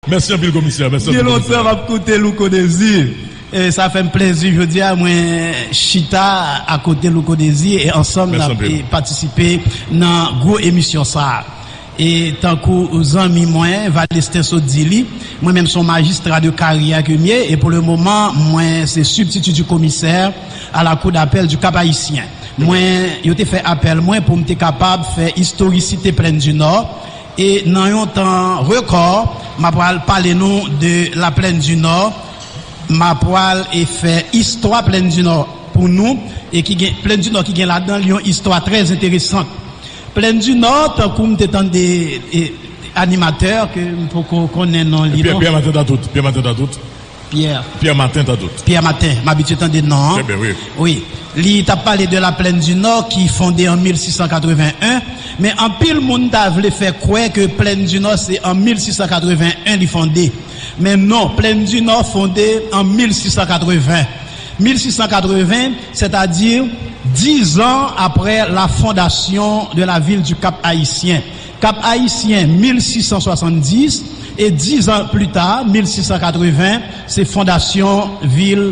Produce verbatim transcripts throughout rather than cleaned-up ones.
Mèsi anpil, komisè. Mèsi anpil, komisè. Gen lontan m ap koute Louko Désir. E sa fè m plezi jodi a, mwen chita akote Louko Désir e ansanm n ap, e, patisipe nan gwo emisyon sa a. E tankou zanmi mwen, Valestin sot di li, mwen menm se yon majistra de karyè ke m ye, e pou le moman, mwen se sibstiti di komisè a la kou dapèl di Kap Ayisyen. Mwen, yo te fè apèl mwen pou m te kapab fè istorisite Plèn di Nò, e nan yon tan rekò, m a pral pale nou de la Plèn di Nò, m a pral e fè istwa Plèn di Nò pou nou, e ki gen, Plèn di Nò ki gen ladan l yon istwa trè enteresan. Plèn di Nò, tankou m te tande, e, animatè, ke m poko konnen non li, Pyè, non? Pyè Maten Tatout, Pyè Maten Tatout. Pyè. Pyè Maten Tatout. Pyè Maten, m abitye tande non an. Trè byen, wi. Wi. Li t ap pale de la Plèn di Nò ki fonde an mil sis san katreven en, men anpil moun ta vle fè kwè ke Plèn di Nò se an mil sis san katreven en li fonde. Men non, Plèn di Nò fonde an mil sis san katreven. Mil sis san katreven, sètadi diz an aprè la fondation de la ville du Cap Haïtien. Kap Ayisyen, mil sis san swasanndis, e diz an pli ta, mil sis san katreven, se fondasyon vil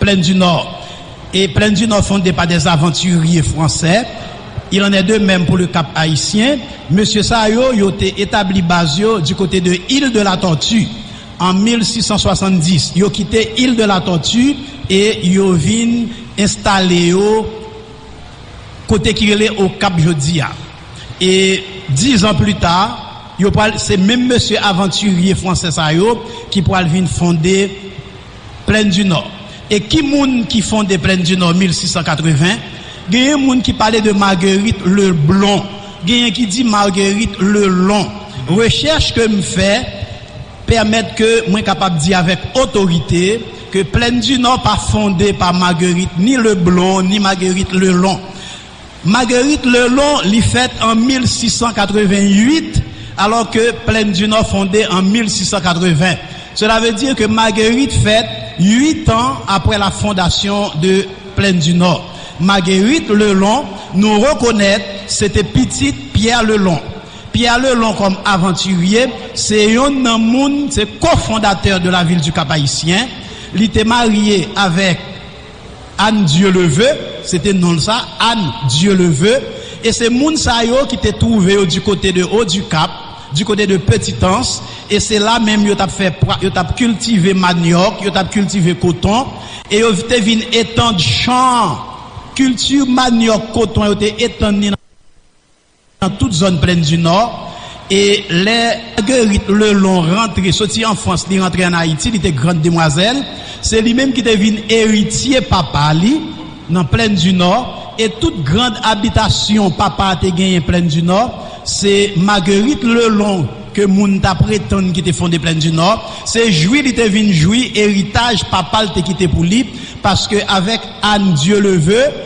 Plèn di Nò. E Plèn di Nò fonde pa des aventuriers français. Il en est de même pour le Cap Haïtien. Mesye sa yo, yo te etabli baz yo du côté de Île de la Tortue an mil sis san swasanndis. Yo kite Île de la Tortue e yo vin enstale yo kote ki rele Okap jodi a. E diz an pli ta, yo pral, se menm mesye avantirye fransè sa yo ki pral vin fonde Plèn di Nò. E ki moun ki fonde Plèn di Nò mil sis san katreven? Genyen moun ki pale de Marguerite Leblond, genyen ki di Marguerite Lelon. Rechèch ke m fè, pèmèt ke mwen kapab di avèk otorite ke Plèn di Nò pa fonde pa Marguerite ni Leblond, ni Marguerite Lelon. Marguerite Lelon, li fèt an mil sis san katreven uit, alò ke Plèn di Nò fonde an mil sis san katreven. Cela veut dire que Marguerite fèt uit an aprè la fondation de Plèn di Nò. Marguerite Lelon, nou rekonèt, se te pitit Pierre Lelon. Pierre Lelon kòm avantirye, se yonn nan moun, se kofondatè de la ville du Cap Haïtien. Li te marye avèk Anne Dieuleveult, se te non l sa, Anne Dieuleveult. E se moun sa yo ki te twouve yo du côté de Haut du Cap, du côté de Petite Anse, e se la menm yo t ap fè pra-, yo t ap kiltive manyòk, yo t ap kiltive koton, e yo te vin etann chan kilti manyòk, koton, yo te etann li nan nan tout zòn Plèn di Nò. E lè Marguerite Lelon rantre, soti an Frans, li rantre ann Ayiti, li te grann demwazèl, se li menm ki te vin eritye papa li nan Plèn di Nò, e tout grann abitasyon papa a te genyen Plèn di Nò, se Marguerite Lelon ke moun ta pretann ki te fonde Plèn di Nò, se jwi li te vin jwi eritaj papa l te kite pou li, paske avèk Anne Dieuleveult,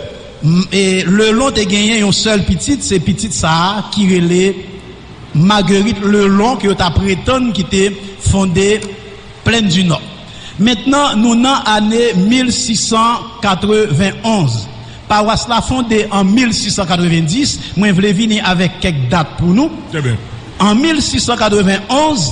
M-, e Lelon te genyen yon sèl pitit, se pitit sa a ki rele Marguerite Lelon, ke yo ta pretann ki te fonde Plèn di Nò. Mentnan, nou nan ane mil sis san katreven onz. Pawas la fonde an mil sis san katreven dis, mwen vle vini avèk kèk dat pou nou. Trè byen. An mil sis san katreven onz,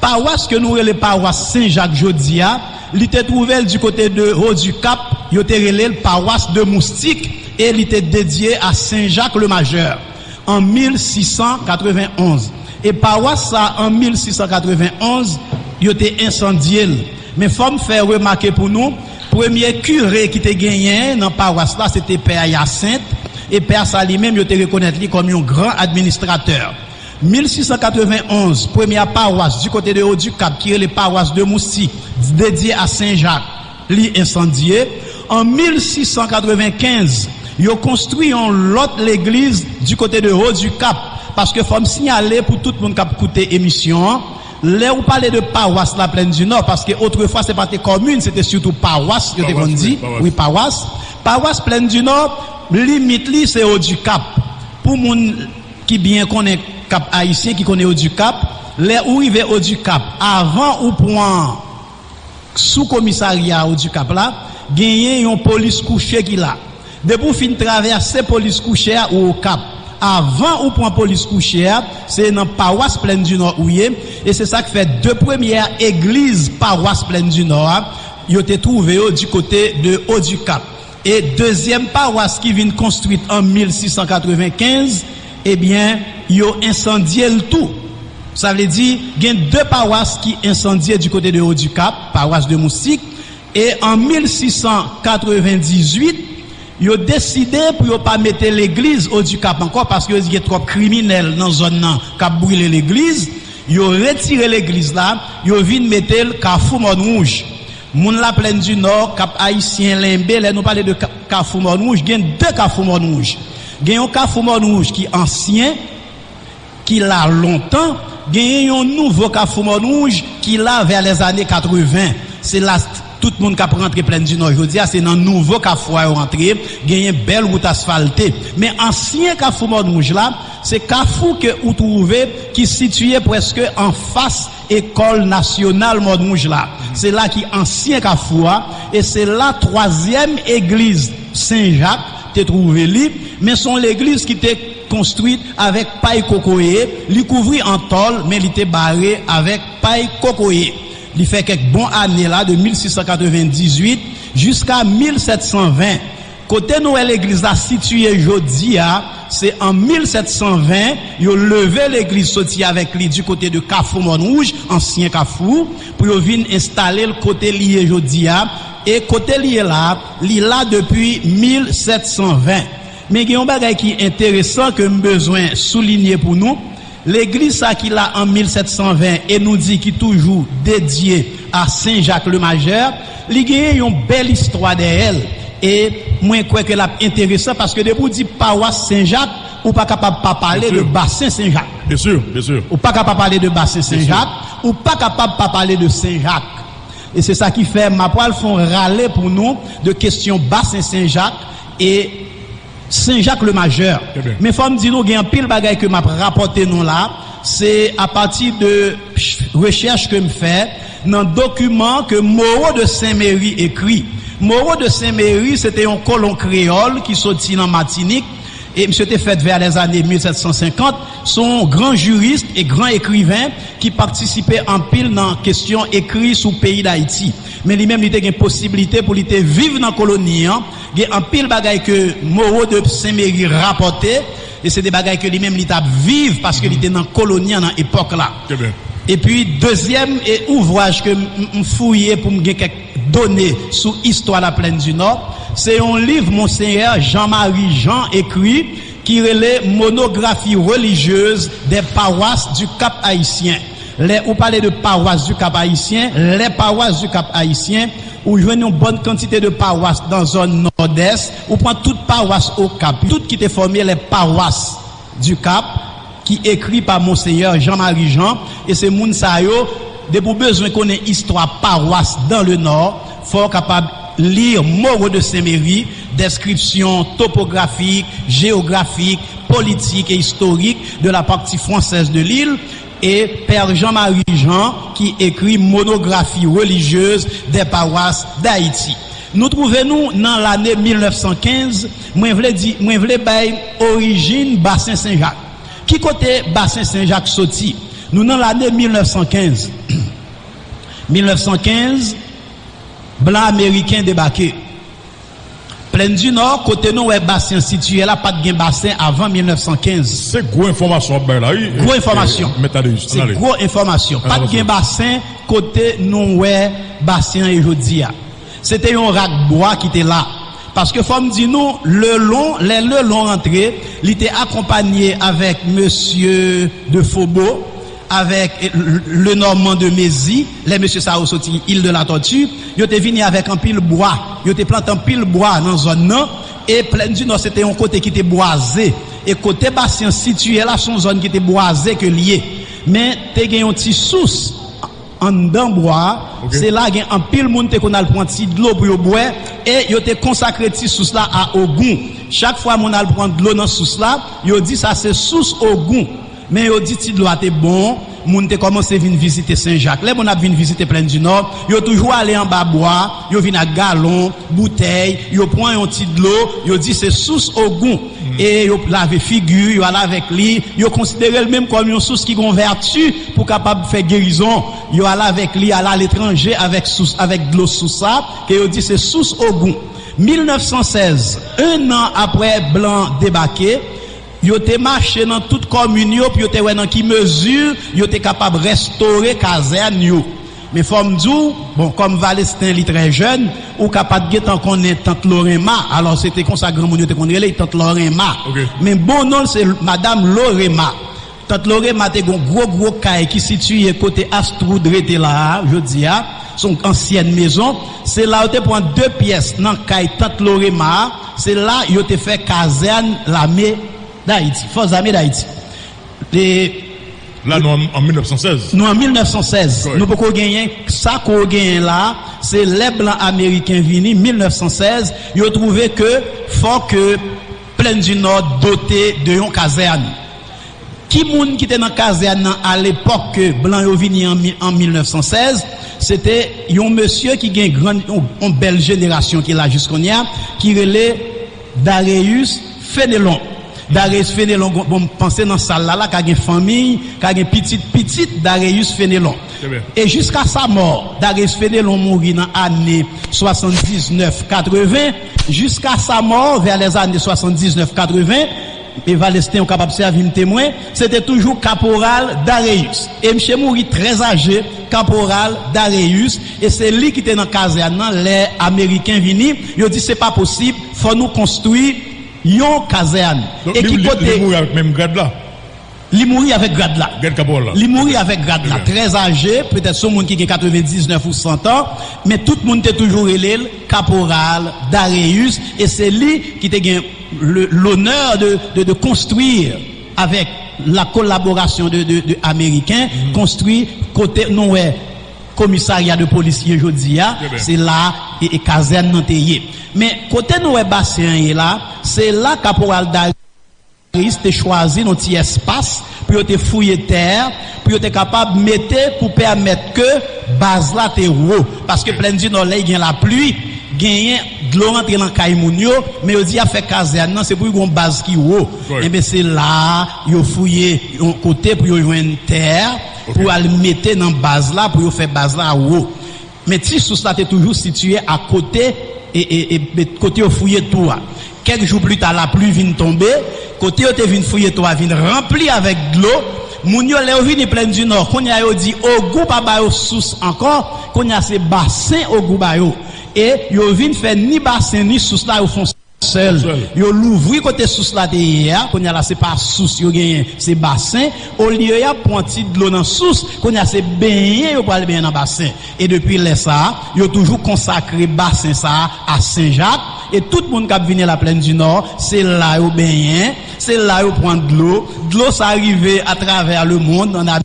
pawas ke nou rele pawas Sen Jak jodi a, li te twouve l du côté de Haut du Cap, yo te rele l pawas de Moustik, e li te dedye a Sen Jak le Majè an mil sis san katreven onz. E pawas sa, an mil sis san katreven onz, yo te ensandye l. Men fò m fè remake pou nou, premye kire ki te genyen nan pawas la, se te pè Yasent, e pè sa li menm, yo te rekonèt li kòm yon gran administratè. Mil sis san katreven onz, premyè pawas du côté de Haut du Cap, ki rele pawas de Moustik, dedye a Sen Jak, li ensandye. An mil sis san katreven kenz, yo konstwi yon lòt legliz du côté de Haut du Cap, paske fò m siyale pou tout moun k ap koute emisyon an, lè ou pale de pawas la Plèn di Nò, paske otrefwa se pa te kòmin, se te sitou pawas, yo te konn di. Pawas, wi, pawas. Wi, pawas. Pawas Plèn di Nò, limit li se Haut du Cap. Pou moun ki byen konnen Kap Ayisyen, ki konnen Haut du Cap, lè ou rive Haut du Cap, avan ou pran sou komisarya Haut du Cap la, genyen yon polis kouche ki la. Depi w fin travèse polis kouche a, ou Okap. Avan ou pran polis kouche a, se nan pawas Plèn di Nò ou ye, e se sa k fè de premyè egliz pawas Plèn di Nò a, yo te twouve yo di kote de Odikap. E dezyèm pawas ki vin konstwit an mil sis san katrevenkenz, ebyen, yo ensandye l tou. Sa vle di, gen de pawas ki ensandye di kote de Odikap, pawas de Moustik, e an mil sis san katrevendizuit, yo deside pou yo pa mete legliz Odikap ankò, paske yo di gen twòp kriminèl nan zòn nan k ap brile legliz. Yo retire legliz la, yo vin mete l Kafou Mòn Wouj. Moun Laplèn di Nò, Kap Ayisyen, Lenbe, lè nou pale de Ka-, Kafou Mòn Wouj, gen de Kafou Mòn Wouj. Gen yon Kafou Mòn Wouj ki ansyen, ki la lontan, genyen yon nouvo Kafou Mòn Wouj ki la vè lèzane katreven. Se la tout moun k ap rantre Plèn di Nò jodi a, se nan nouvo kafou a yo rantre, genyen bèl wout asfalte. Men ansyen Kafou Mòn Wouj la, se kafou ke ou twouve ki sitiye prèske anfas Ekòl Nasyonal Mòn Wouj la. Se la ki ansyen kafou a, e se la twazyèm egliz Sen Jak te twouve li, men se yon legliz ki te konstwit avèk pay kokoye, li kouvri an tòl, men li te bare avèk pay kokoye. Li fè kèk bon ane la, de mil sis san katrevendizuit jiska mil sèt san ven. Kote nou wè legliz la sitiye jodi a, se an mil sèt san ven, yo leve legliz soti avèk li di kote de Kafou Mòn Wouj, ansyen kafou, pou yo vin enstale l kote li ye jodi a. E kote li ye la, li la depi mil sèt san ven. Men gen yon bagay ki enteresan ke m bezwen soulinye pou nou. Legliz sa ki la an mil sèt san ven e nou di ki toujou dedye a Sen Jak le Majè, li genyen yon bèl istwa dèyè l. E mwen kwè ke l ap enteresan paske depi w di pawas Sen Jak, ou pa kapab pa pale de Basen Sen Jak. Ou pa kapab pale de Basen Sen Jak, ou pa kapab pa pale de Sen Jak. E se sa ki fè m a pral fè yon rale pou nou de kesyon Basen Sen Jak e Sen Jak le Majè. Men fò m di nou, gen anpil bagay ke m ap rapòte nou la, se apati de rechèch ke m fè nan dokiman ke Moreau de Saint-Méry ekri. Moreau de Saint-Méry, se te yon kolon kreyòl ki soti nan Matinik, e misye te fèt vè lèzane mil sèt san senkant, se yon gran jiris e gran ekriven ki patisipe anpil nan kesyon ekri sou peyi Dayiti. Men li menm, li te gen posiblite pou li te viv nan koloni an. Gen anpil bagay ke Moreau de Saint-Méry rapòte, e se de bagay ke li menm li t ap viv paske li te nan koloni an nan epòk la. Epi, dezyèm e ouvraj ke m, m, m fouye pou m gen kèk done sou istwa Laplèn di Nò, se yon liv Monseyè Jean Marie Jean ekri ki rele Monographie religieuse des paroisses du Cap-Haïtien. Lè ou pale de pawas di Kap Ayisyen, les paroisses du Cap-Haïtien, ou jwenn yon bòn kantite de pawas nan zòn Nòdès, ou pran tout pawas Okap, tout ki te fòme les paroisses du Cap, ki ekri pa Monseyè Jean Marie Jean, e se moun sa yo, depi w bezwen konnen istwa pawas dans le Nord, fò w kapab li Moreau de Saint-Méry, description topographique, géographique, politique et historique de la partie française de l'île, e Pè Jean Marie Jean ki ekri Monographie religieuse des paroisses d'Haïti. Nou twouve nou nan lane mil nèf san kenz, mwen vle di, mwen vle bay orijin Basen Sen Jak. Ki kote Basen Sen Jak soti? Nou nan lane mil nèf san kenz. Mil nèf san kenz, blan ameriken debake. Plèn di Nò, kote nou wè basen an sitiye la, pa t gen basen avan mil nèf san kenz. Se gwo enfòmasyon w ap bay la, wi. Gwo enfòmasyon. Se gwo enfòmasyon. Pa t gen basen kote nou wè basen an ye jodi a. Se te yon rak bwa ki te la. Paske fò m di nou, Lelon, lè Lelon rantre, li te akonpanye avèk mesye de Fobo, avèk Lenormand de Mézy, lè mesye sa yo soti Île de la Tortue, yo te vini avèk anpil bwa, yo te plante anpil bwa nan zòn nan, e Plèn di Nò se te yon kote ki te bwaze, e kote basen an sitiye la, se yon zòn ki te bwaze ke l ye. Men, te gen yon ti sous anndan bwa a, se la gen anpil moun te konn al pran ti dlo pou yo bwè, e yo te konsakre ti sous la a Ogoun. Chak fwa moun al pran dlo nan sous la, yo di sa se sous Ogoun. Men yo di ti dlo a te bon, moun te kòmanse vin vizite Sen Jak. Lè moun ap vin vizite Plèn di Nò, yo toujou ale anba bwa, yo vin ak galon, boutèy, yo pran yon ti dlo, yo di se sous Ogoun. e yo lave figi, yo al avèk li, yo konsidere l menm kòm yon sous ki gen yon vèti pou kapab fè gerizon. Yo al avèk li, al aletranje avèk sous, avèk dlo sous sa, ke yo di se sous Ogoun. Mil nèf san sèz, en an apre blan debake, yo te mache nan tout kòmin yo pou yo te wè nan ki mezi yo te kapab restore kazèn yo. Men fò m di w, bon, kòm Valesten li trè jèn, ou ka pa t gentan konnen Tant Lorenma. Alò, se te konsa granmoun yo te konn rele l, Tant Lorenma. Men bon non l se Madanm Lorenma. Tant Lorenma te gen yon gwo, gwo kay ki sitiye kote Astroud rete la a, jodi a. Se yon ansyèn mezon. Se la yo te pran de pyès nan kay Tant Lorenma a. Se la yo te fè kazèn lame Dayiti, Fòs Zame Dayiti. E La, nou an, an mil nèf san sèz. Nou an mil nèf san sèz. Nou poko genyen sa ke w genyen la. Se lè blan ameriken vini, mil nèf san sèz, yo twouve ke fò ke Plèn di Nò dote de yon kazèn. Ki moun ki te nan kazèn nan alepòk ke blan yo vini an, mi- an mil nèf san sèz? Se te yon mesye ki gen gran, yon, yon bèl jenerasyon ki la jis kounye a, ki rele Dareus Fenelon. Dareus Fenelon, bon, m panse nan sal la, la, ka gen fanmi, ka gen pitit, pitit Dareus Fenelon. E jiska sa mò, Dareus Fenelon mouri nan ane swasanndiznèf katreven. Jiska sa mò, vè lèzane swasanndiznèf katreven, e Valesten ou kapab sèvi m temwen, se te toujou Kaporal Dareus. E misye mouri trè aje, Kaporal Dareus, e se li ki te nan kazèn nan lè ameriken vini, yo di se pa posib, fò nou konstwi yon kazèn. Donk, e li, ki li, kote li mouri avèk menm grad la? Li mouri avèk grad la. Grad kaporal la. Li mouri avèk grad la. Trè aje, petèt se yon moun ki gen katrevendiznèf ou san an, men tout moun te toujou rele l Kaporal Dareus, e se li ki te gen le, l'honneur de, de, de construire avec la collaboration de, de, de Américains, konstwi kote nou wè komisarya de polis ye jodi a, se la e, e kazèn nan te ye. Men kote nou wè basen an ye la, se la Kaporal Darius te chwazi yon ti espas pou yo te fouye tè, pou yo te kapab mete pou pèmèt ke baz la te wo. Paske Plèn di Nò, lè y gen lapli, genyen dlo rantre nan kay moun yo, men yo di y ap fè kazèn nan, se pou y gen yon baz ki wo. Enben, se la a yo fouye yon kote pou yo jwenn tè pou al mete nan baz la, pou yo fè baz la wo. Men ti sous la te toujou sitiye akote, e, e, e, e kote yo fouye twou a. Kèk jou pli ta, lapli vin tonbe, kote yo te vin fouye twou a vin ranpli avèk dlo. Moun yo, lè yo vini Plèn di Nò, kounye a yo di Ogou pa ba yo sous ankò, kounye a se Basen Ogou ba yo. E yo vin fè ni basen ni sous la, yo fè yon sèl. Yo louvri kote sous la te ye a, kounye a la se pa sous yo genyen, se basen. Olye y ap pran ti dlo nan sous, kounye a se benyen yo pral benyen nan basen. E depi lè sa a, yo toujou konsakre basen sa a a Sen Jak. E tout moun k ap vini Laplèn di Nò, se la yo benyen, se la yo pran dlo. Dlo sa a rive atravè lemonn, ann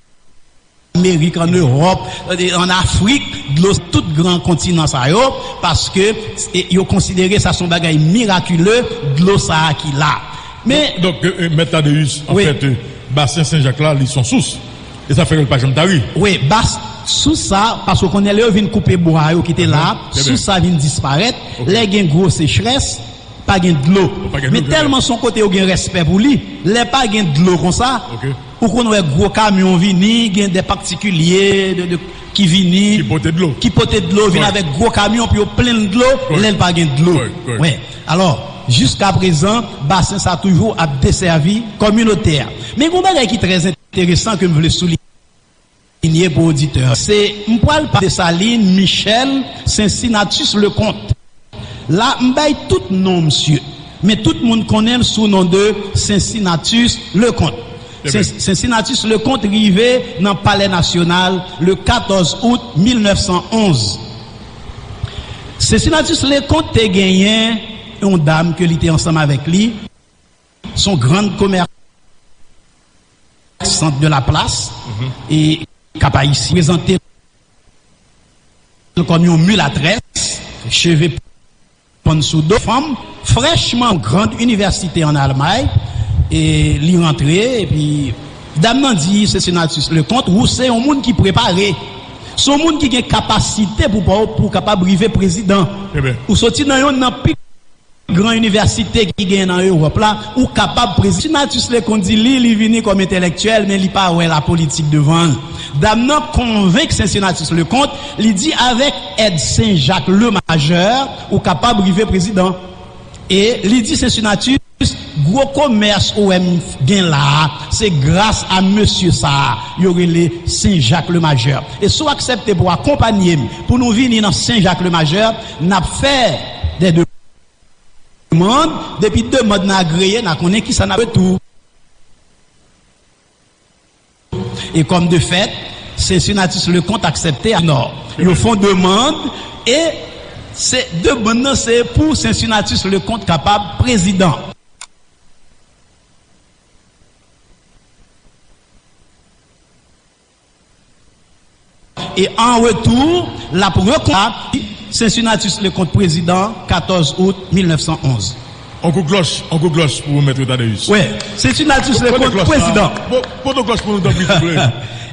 Amerik, ann Ewòp, ann Afrik, dlo tout gran kontinan sa yo, paske, e, yo konsidere sa se yon bagay mirakile, dlo sa a ki la. Men Donk, donk, e, e, Mèt Tadeus, anfèt, e, basen Sen Jak la, li se yon sous. E sa fè ke l pa janm tari. Wi, bas, sous sa, paske w konnen lè yo vin koupe bwa yo ki te la, sous sa vin disparèt. Lè gen gwo sechrès, pa gen dlo. Men tèlman se yon kote yo gen respè pou li, lè pa gen dlo konsa, ou konn wè gwo kamyon vini, gen de patikilye, de, de, ki vini, ki pote dlo, ki pote dlo, vin avèk gwo kamyon pou yo plen l dlo, lè l pa gen dlo. Wi. Alò, jiska prezan, basen sa toujou ap desèvi kominote a. Men gen yon bagay ki trè enteresan ke m vle souliye pou oditè. Se, m pral pale de Desalin, Michel, Cincinnatus Leconte. La, m bay tout non misye. Men tout moun konnen l sou non de Cincinnatus Leconte. Sen-, Cincinnatus Leconte rive nan Palè Nasyonal le katòz out mil nèf san onz. Cincinnatus Leconte te genyen yon dam ke li te ansanm avèk li. Se yon grann komèsant de la plas e Kap Ayisyen, prezante l kòm yon milatrès, cheve pann sou do, fanm, frèchman, yon gran inivèsite ann Almay, e li rantre, epi dam nan di Cincinnatus Leconte, ou se yon moun ki prepare, se yon moun ki gen kapasite pou, pou, pou kapab rive prezidan. Ou soti nan yonn nan pi gran inivèsite ki genyen nan Ewòp la, ou kapab prezidan. Cincinnatus Leconte di li, li vini kòm entèlektyèl, men li pa wè lapolitik devan l. Dam nan konvenk Cincinnatus Leconte, li di avèk èd Sen Jak Lemajè, ou kapab rive prezidan. E li di Cincinnatus, gwo komès ou wè m gen la a, se gras a mesye sa a, yo rele Sen Jak Lemajè. E si w aksepte pou w akonpanye m, pou nou vini nan Sen Jak Lemajè, n ap fè dè demann, depi demann nan agreye, n a konnen kisa n ap retou. E kòm de fèt, Cincinnatus Leconte aksepte a nò. Yo fè yon demann, e se demann nan se pou Cincinnatus Leconte kapab prezidan. E an retou, l ap rekonèt Cincinnatus Leconte prezidan katòz out mil nèf san onz. On kou klòch, on kou klòch pou Mèt Thaddeus. Wi, Cincinnatus Leconte prezidan. Pote klòch pou nou tanpri, souple.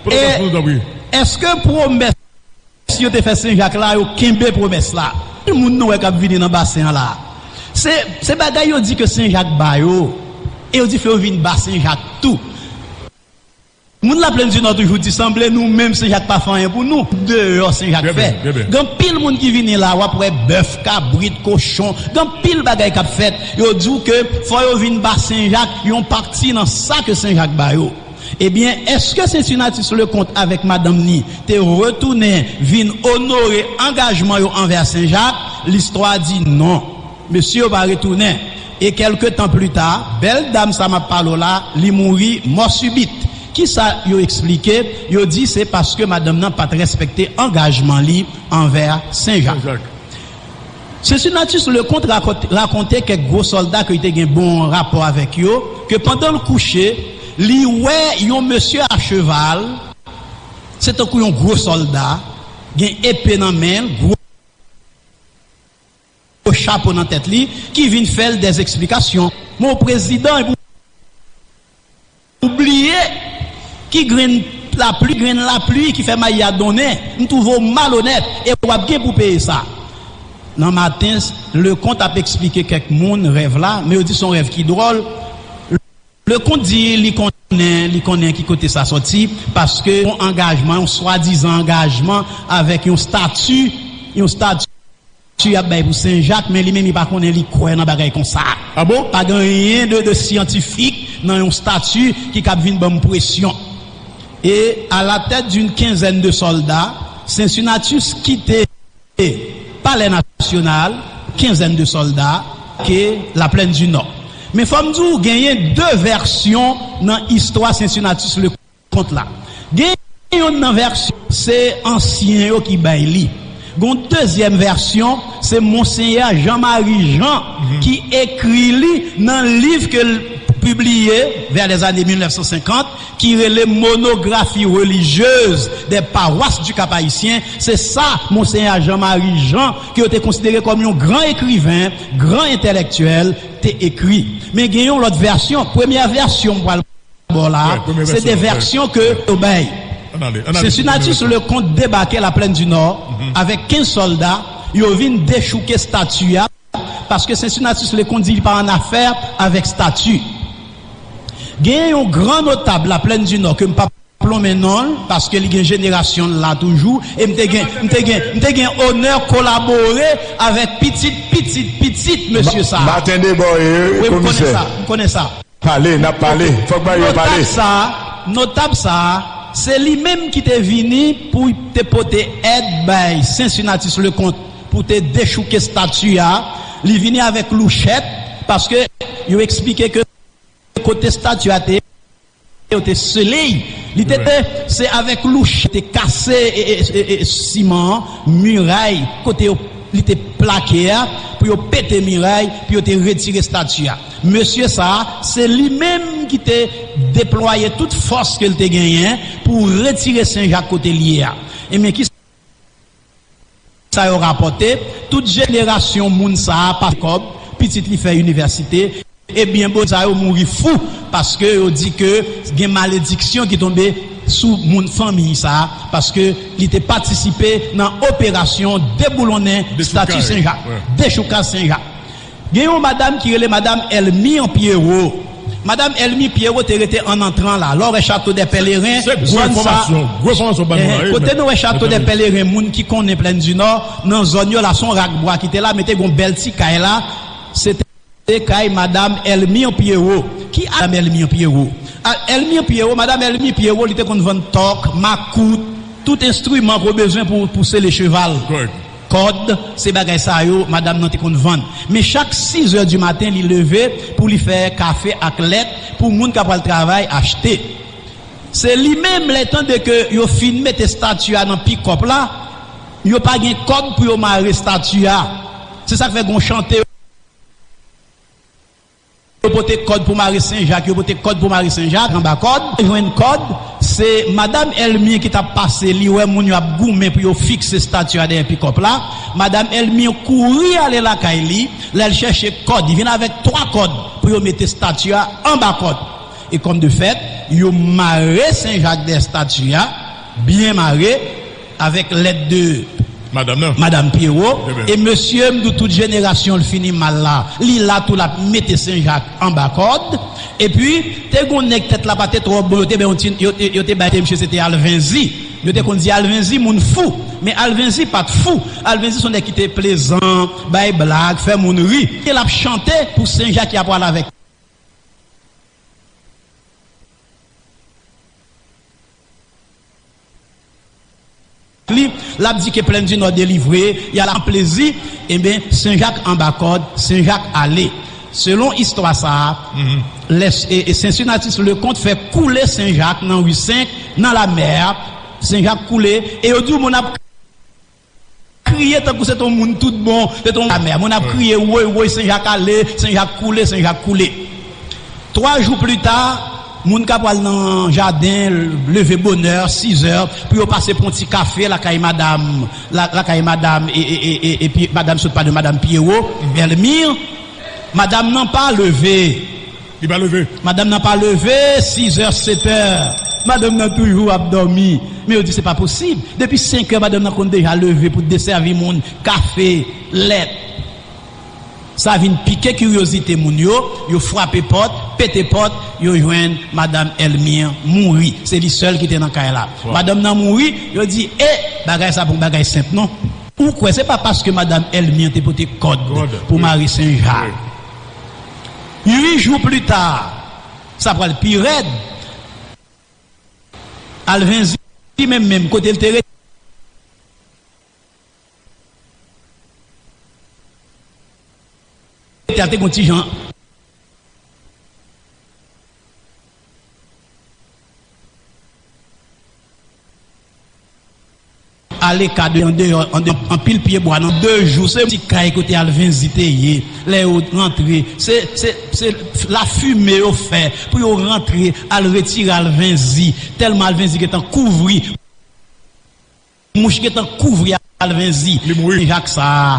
Pote klòch pou nou tanpri. Èske pwomès yo te fè Sen Jak la, yo kenbe pwomès la? Ki moun nou wè k ap vini nan basen an la? Se, se bagay yo di ke Sen Jak ba yo. E yo di fò yo vin ba Sen Jak tou. Moun Laplèn di Nò toujou di sanble nou menm Sen Jak pa fè anyen pou nou. Deyò Sen Jak fè. Gen anpil moun ki vini la, w ap wè bèf, kabrit, kochon. Gen anpil bagay k ap fèt. Yo di w ke fò yo vin ba Sen Jak yon pati nan sa ke Sen Jak ba yo. Ebyen, èske Cincinnatus Leconte avèk madanm ni te retounen vin onore angajman yo anvè Sen Jak? Listwa di non. Mesye yo pa retounen. E kèlke tan pli ta, bèl dam sa m ap pale w la, li mouri mò sibit. Kisa yo eksplike? Yo di se paske madanm nan pa t respekte angajman li anvè Sen Jak. Cincinnatus Leconte rakonte, rakonte kèk gwo sòlda ke li te gen bon rapò avèk yo, ke pandan l kouche, li wè yon mesye a cheval, se tankou yon gwo sòlda, gen epe nan men l, gwo chapo nan tèt li, ki vin fè l dèz eksplikasyon. Men w prezidan, epi w bliye ki grenn lapli, grenn lapli ki fè mayi a donnen, m twouve w malonèt, e w ap gen pou peye sa. Nan maten, Leconte ap eksplike kèk moun rèv la, men yo di se yon rèv ki dwòl. Leconte di li konnen, li konnen ki kote sa sòti, paske yon angajman, yon swadizan angajman avèk yon stati, yon stati y ap bay pou Sen Jak, men li menm li pa konnen li kwè nan bagay konsa. Ah bon? Pa gen anyen de, de syantifik nan yon stati ki kab vin ban m presyon. Et à la tête d'une quinzaine de soldats, Cincinnatus kite Palè Nasyonal, kenzèn de sòlda, ke Laplèn di Nò. Men fò m di w, genyen de vèsyon nan istwa Cincinnatus Leconte la. Gen youn nan vèsyon, se ansyen yo ki bay li. Gon dezyèm vèsyon, se Monseyè Jean Marie Jean ki ekri li nan liv ke l pibliye vers les années mil nèf san senkant, ki rele Monographie religieuse des paroisses du Cap-Haïtien. Se sa Monseyè Jean Marie Jean, ke yo te konsidere kòm yon gran ekriven, gran entèlektyèl, te ekri. Men gen yon lòt vèsyon. Premyè vèsyon m pral ba w la, se de vèsyon ke yo bay. Cincinnatus Leconte debake Laplèn di Nò avèk kenz sòlda, yo vin dechouke stati a, paske Cincinnatus Leconte di li pa annafè avèk stati. Gen yon gran notab Laplèn di Nò ke m p ap lonmen non l, paske li gen jenerasyon l la toujou, e m te gen, m te gen, m te gen onè kolabore avèk pitit, pitit, pitit mesye sa a. Maten debò ye, wi, m konnen komisè. Sa, m konnen sa. Pale, n ap pale. Fòk ba yo pale. Notab sa a, notab sa a, se li menm ki te vini pou te pote èd bay Cincinnatus Leconte pou te dechouke stati a. Li vini avèk louchèt, paske yo eksplike ke kote stati a te ye, yo te sele l. Li te, te, se avèk louchèt te kase e, e, e, e, siman an, miray, kote yo, li te plake a, pou yo pete miray, pou yo te retire stati a. Mesye sa a, se li menm ki te deplwaye tout fòs ke l te genyen pou retire Sen Jak kote l ye a. Ebyen, ki sa yo rapòte? Tout jenerasyon moun sa a pase kòb, pitit li fè inivèsite, ebyen, bon, sa yo mouri fou, paske yo di ke gen malediksyon ki tonbe sou moun fanmi sa a, paske li te patisipe nan operasyon deboulonnen stati Sen Jak, dechoukaj Sen Jak. Gen yon madanm ki rele madanm Elmire Pierrot. Madanm Elmire Pierrot te rete an antran la. Lè w wè Château des Pèlerins, zòn sa, kote nou wè Château des Pèlerins, moun ki konnen Plèn di Nò, nan zòn yo la, se yon rak bwa ki te la, men te gen yon bèl ti kay la. Se te kay madanm Elmire Pierrot. Ki madanm Elmire Pierrot? A, Elmire Pierrot, madanm Elmire Pierrot, li te konn vann tòk, makout, tout enstriman ke w bezwen pou, pou sele cheval. Kòd, se bagay sa yo madanm nan te konn vann. Men chak sis è di maten, li leve pou li fè kafe ak lèt pou moun k ap al travay achte. Se li menm, lè tande ke yo fin mete estati a nan pikòp la, yo pa gen kòd pou yo mare estati a. Se sa k fè gen yon chante. Yo pote kòd pou mare Sen Jak, yo pote kòd pou mare Sen Jak, anba kòd, jwenn kòd, se madanm Elmire ki t ap pase, li wè moun yo ap goumen pou yo fikse estati a dèyè pikòp la. Madanm Elmire kouri ale lakay li, lè l chèche kòd, li vin avèk twa kòd pou yo mete estati a anba kòd. E kòm de fèt, yo mare Sen Jak dèyè estati a, byen mare, avèk lèt de madanm Pierrot. E mesye, m di w, tout jenerasyon l fini mal la. Li la tou, l ap mete Sen Jak anba kòd. Epi, te gen yon nèg tèt la pa te twò bon, yo te bay yon ti, yo, yo, yo te bay te mesye, se te Alvenzi. Yo te konn di Alvenzi moun fou. Men Alvenzi pa t fou. Alvenzi se yon nèg ki te plezan, bay blag, fè moun ri. E l ap chante pou Sen Jak ki ap pral avèk li, l ap di ke Plèn di Nò delivre, y al an plezi, enben, Sen Jak anba kòd, Sen Jak ale. Selon istwa sa a, lè, e, e Sen Sinatis Lekont fè koule Sen Jak nan ri senk, nan lamè a, Sen Jak koule, e yo di w moun ap kriye tankou se t on moun tout bon, se t on lamè. Moun ap kriye, woy, woy, Sen Jak ale, Sen Jak koule, Sen Jak koule. Twa jou pli ta, moun ka pral nan jaden, leve bonè, sis è, pou yo pase pran ti kafe lakay madanm, la, lakay madanm, e, e, e, e, epi madanm sot pa de madanm Pierrot, Elmire. Madanm nan pa leve. Li pa leve. Madanm nan pa leve, sis è, sèt è. Madanm nan toujou ap dòmi. Men yo di se pa posib. Depi senk è, madanm nan konn deja leve pou desèvi moun, kafe, lèt. Sa vin pike kiryozite moun yo, yo frape pòt, pete pòt, yo jwenn madanm Elmire mouri. Se li sèl ki te nan kay la. Madanm nan mouri, yo di, e, bagay sa pa yon bagay senp non. Ou kwè se pa paske madanm Elmire te pote kòd pou mare Sen Jak. Uit jou pli ta, sa pral pi rèd. Alvenzi menm, menm kote l te rete a, te gon ti jan aleka de, andeyò, andeyò, anpil pye bwa nan de jou. Se ti kay kote Alvenzi te ye. Lè yo rantre, se, se, se lafime yo fè pou yo rantre, al retire Alvenzi. Tèlman Alvenzi gentan kouvri. Mouch gentan kouvri Alvenzi. Li mouri. Sen Jak sa a,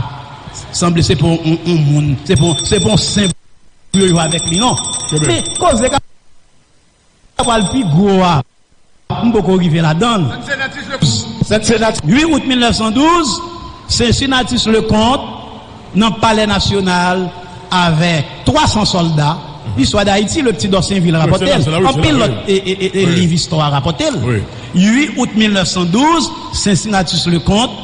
sanble se pa yon, yon moun, se pa, se pa yon sen pou yo jwe avèk li non. Men koze ka pral pi gwo a, m poko rive ladan l. Uit out mil nèf san douz, Sen Sinatis Lekont nan Palè Nasyonal avèk twa san sòlda. Istwa Dayiti, Le Petit Dorsainville rapòte l. Anpil lòt, e, e, e, e, liv istwa rapòte l. Uit out mil nèf san douz, Sen Sinatis Lekont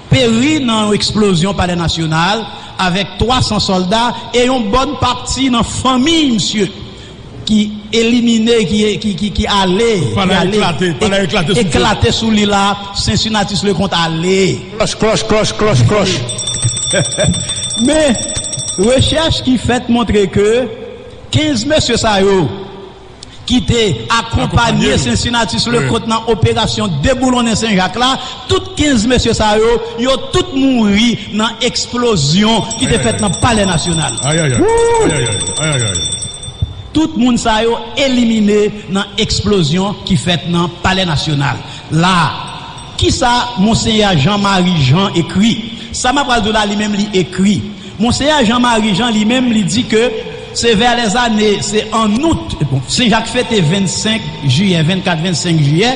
peri nan yon eksplozyon Palè Nasyonal avèk twa san sòlda e yon bòn pati nan fanmiy misye ki elimine, ki, ki, ki, ki ale, ki ale, eklate sou li la, Sen Sinatis Lekont ale. Klòch, klòch, klòch, klòch, klòch. Men, rechèch ki fèt montre ke kenz mesye sa yo ki te akonpanye Sen Sinatis Lekont nan operasyon deboulonnen Sen Jak la, tout kenz mesye sa yo, yo tout mouri nan eksplozyon ki te fèt nan Palè Nasyonal. Tout moun sa yo elimine nan eksplozyon ki fèt nan Palè Nasyonal. La, kisa Monseyè Jean Marie Jean ekri? Sa m ap pral di w la, li menm li ekri. Monseyè Jean Marie Jean, li menm, li di ke se vè lèzane, se an out, bon, Sen Jak fete vennsenk jiyè, vennkat, vennsenk jiyè.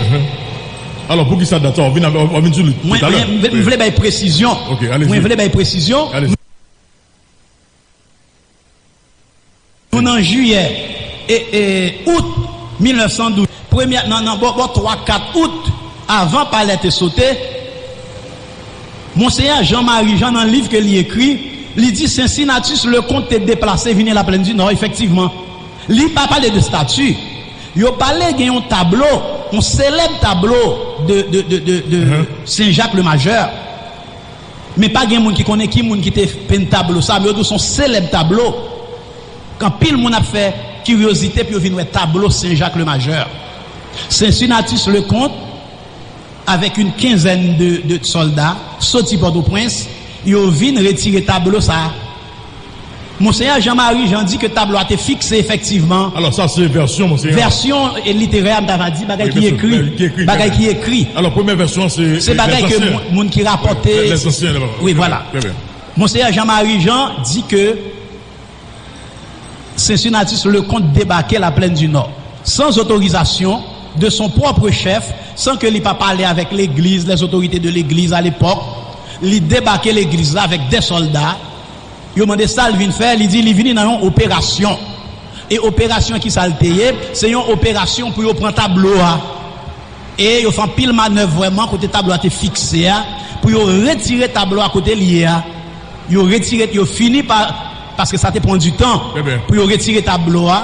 Alò, poukisa dat sa? W ap vin, w ap vin sou li toutalè. Mwen, mwen, m vle bay presizyon. Mwen vle bay presizyon. Alezi. Nan jiyè e, e out mil nèf san douz, premyè, nan, nan bò, bò twa kat out, avan palè te sote, Monseyè Jean Marie Jean, nan liv ke li ekri, li di Cincinnatus Leconte te deplase vini Laplèn di Nò, efektivman. Li pa pale de stati. Yo pale gen yon tablo, yon selèb tablo de, de, de, de, de Saint-Jacques le Majeur. Men pa gen moun ki konnen ki moun ki te penn tablo sa, men yo di w se yon selèb tablo. K anpil moun ap fè kiryozite pou yo vin wè tablo Saint-Jacques le Majeur. Cincinnatus Leconte, avèk yon kenzèn de, de sòlda, soti Pòtoprens, yo vin retire tablo sa a. Monseyè Jean Marie Jean di ke tablo a te fikse efektivman. Alò, sa se vèsyon, Monseyè. Vèsyon, e, literè, m ta va di, bagay ki ekri. Bagay ki ekri. Alò, premyè vèsyon, se, se bagay ke moun, moun ki rapòte. Wi, vwala. Monseyè Jean Marie Jean di ke Cincinnatus Leconte debake Laplèn di Nò, sans autorisation de son propre chef, san ke li pa pale avèk legliz, les autorités de l'église à l'époque. Li debake legliz la avèk de sòlda. Yo mande sa l vin fè, li di li vini nan yon operasyon. E operasyon ki sa l te ye? Se yon operasyon pou yo pran tablo a. E yo fè anpil manèv vrèman kote tablo a te fikse a, pou yo retire tablo a kote l ye a. Yo retire, yo fini pa, paske sa te pran du tan pou yo retire tablo a.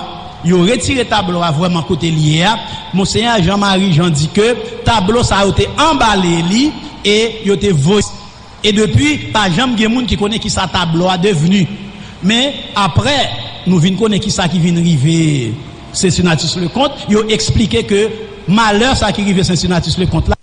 Yo retire tablo a vrèman kote l ye a. Monseyè Jean Marie Jean di ke tablo sa yo te anbale li e yo te voye. E depi, pa janm gen moun ki konnen kisa tablo a devni. Men, apre, nou vin konnen kisa ki vin rive Cincinnatus Leconte, yo eksplike ke malè sa ki rive Cincinnatus Leconte la,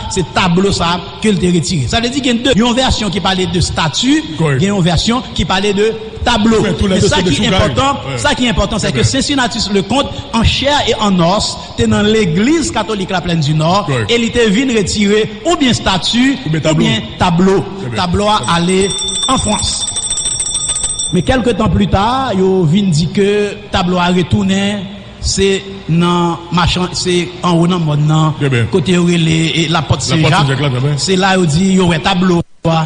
se tablo sa ke l te retire. Sa vle di gen de, yon vèsyon ki pale de stati, gen yon vèsyon ki pale de tablo. Men sa ki enpòtan, sa ki enpòtan, se ke Cincinnatus Leconte, en chair et en os, te nan legliz katolik Laplèn di Nò, e li te vin retire oubyen stati, oubyen tablo. Tablo a ale an Frans. Men kèlke tan pli ta, yo vin di ke tablo a retounen, se nan machan, se anwo nan mòn nan, kote yo rele, e, Lapòt Sen Jak. Se la yo di yo wè tablo a.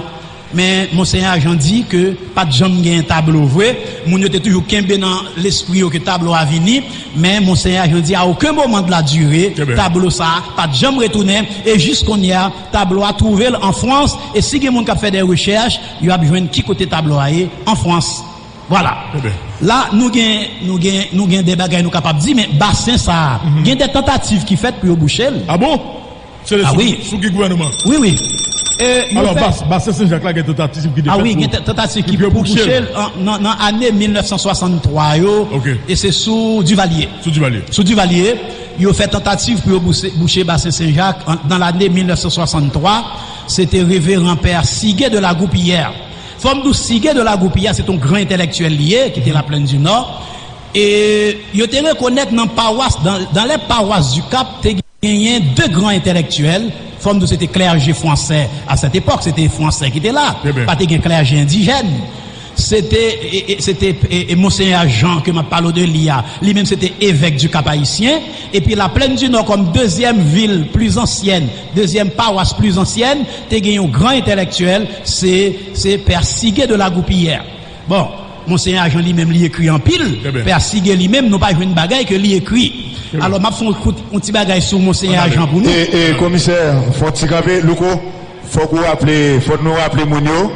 Men Monseyè Jean di ke pa t janm gen tablo vre. Moun yo te toujou kenbe nan lespri yo ke tablo a vini. Men Monseyè Jean di, à aucun moment de la durée, tablo sa a pa t janm retounen. E jis kounye a, tablo a twouve l an Frans. E si gen moun k ap fè de rechèch, yo ap jwenn ki kote tablo a ye an Frans. Vwala. La, nou gen, nou gen, nou gen de bagay nou kapab di, men basen sa a, gen de tantativ ki fèt pou yo bouche l. Ah bon? Se sou, sou ki gouvènman? Wi, wi. Alò, basen Sen Jak la gen tantativ ki te fèt pou, pou yo bouche l. Nan, nan ane mil nèf san swasanntwa yo, e se sou Duvalier. Sou Duvalier. Sou Duvalier, yo fè tantativ pou yo bouche, bouche basen Sen Jak nan lane mil nèf san swasanntwa. Se te reveran pè Sigue de la Goupillière. Fò m di w, Sigue de la Goupillière, se t on gran entèlektyèl li ye, ki te Laplèn di Nò. E yo te rekonèt nan pawas, dans, dans les paroisses du Cap, te genyen de gran entèlektyèl. Fò m di w, se te klèje fwansè. À cette époque, se te fwansè ki te la. Pa te gen klèje endijèn. Se te, e, e, se te, e, e Monseyè Jean ke m ap pale w de li a. Li menm, se te evèk du Cap-Haïtien. Epi Laplèn di Nò, kòm dezyèm vil pli ansyèn, dezyèm pawas pli ansyèn, te gen yon gran entèlektyèl, se, se pè Sigue de la Goupillière. Bon, Monseyè Jean li menm, li ekri anpil. Pè Sigue li menm, nou pa jwenn bagay ke li ekri. Alò, m ap fè yon kout, yon ti bagay sou Monseyè Jean pou nou. E, e, komisè, fò w ti kanpe, Louko, fòk ou raple, fòk nou raple moun yo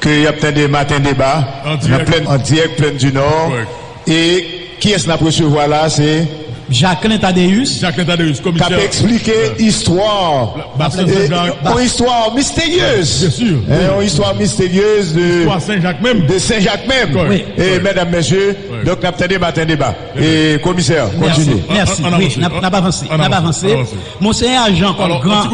ke y ap tande Maten Deba nan Plèn, an dirèk Plèn di Nò. E kiyès n ap resevwa la, se Jacquelin Thaddeus. Jacquelin Thaddeus, komisè. K ap eksplike istwa, yon istwa misteryez. Yon istwa misteryez de, de Sen Jak menm. E medam, mesye, donk n ap tande Maten Deba. E komisè, kontinye. Mèsi. Wi, n ap, n ap avanse. N ap avanse. Monseyè Jean, kòm gran,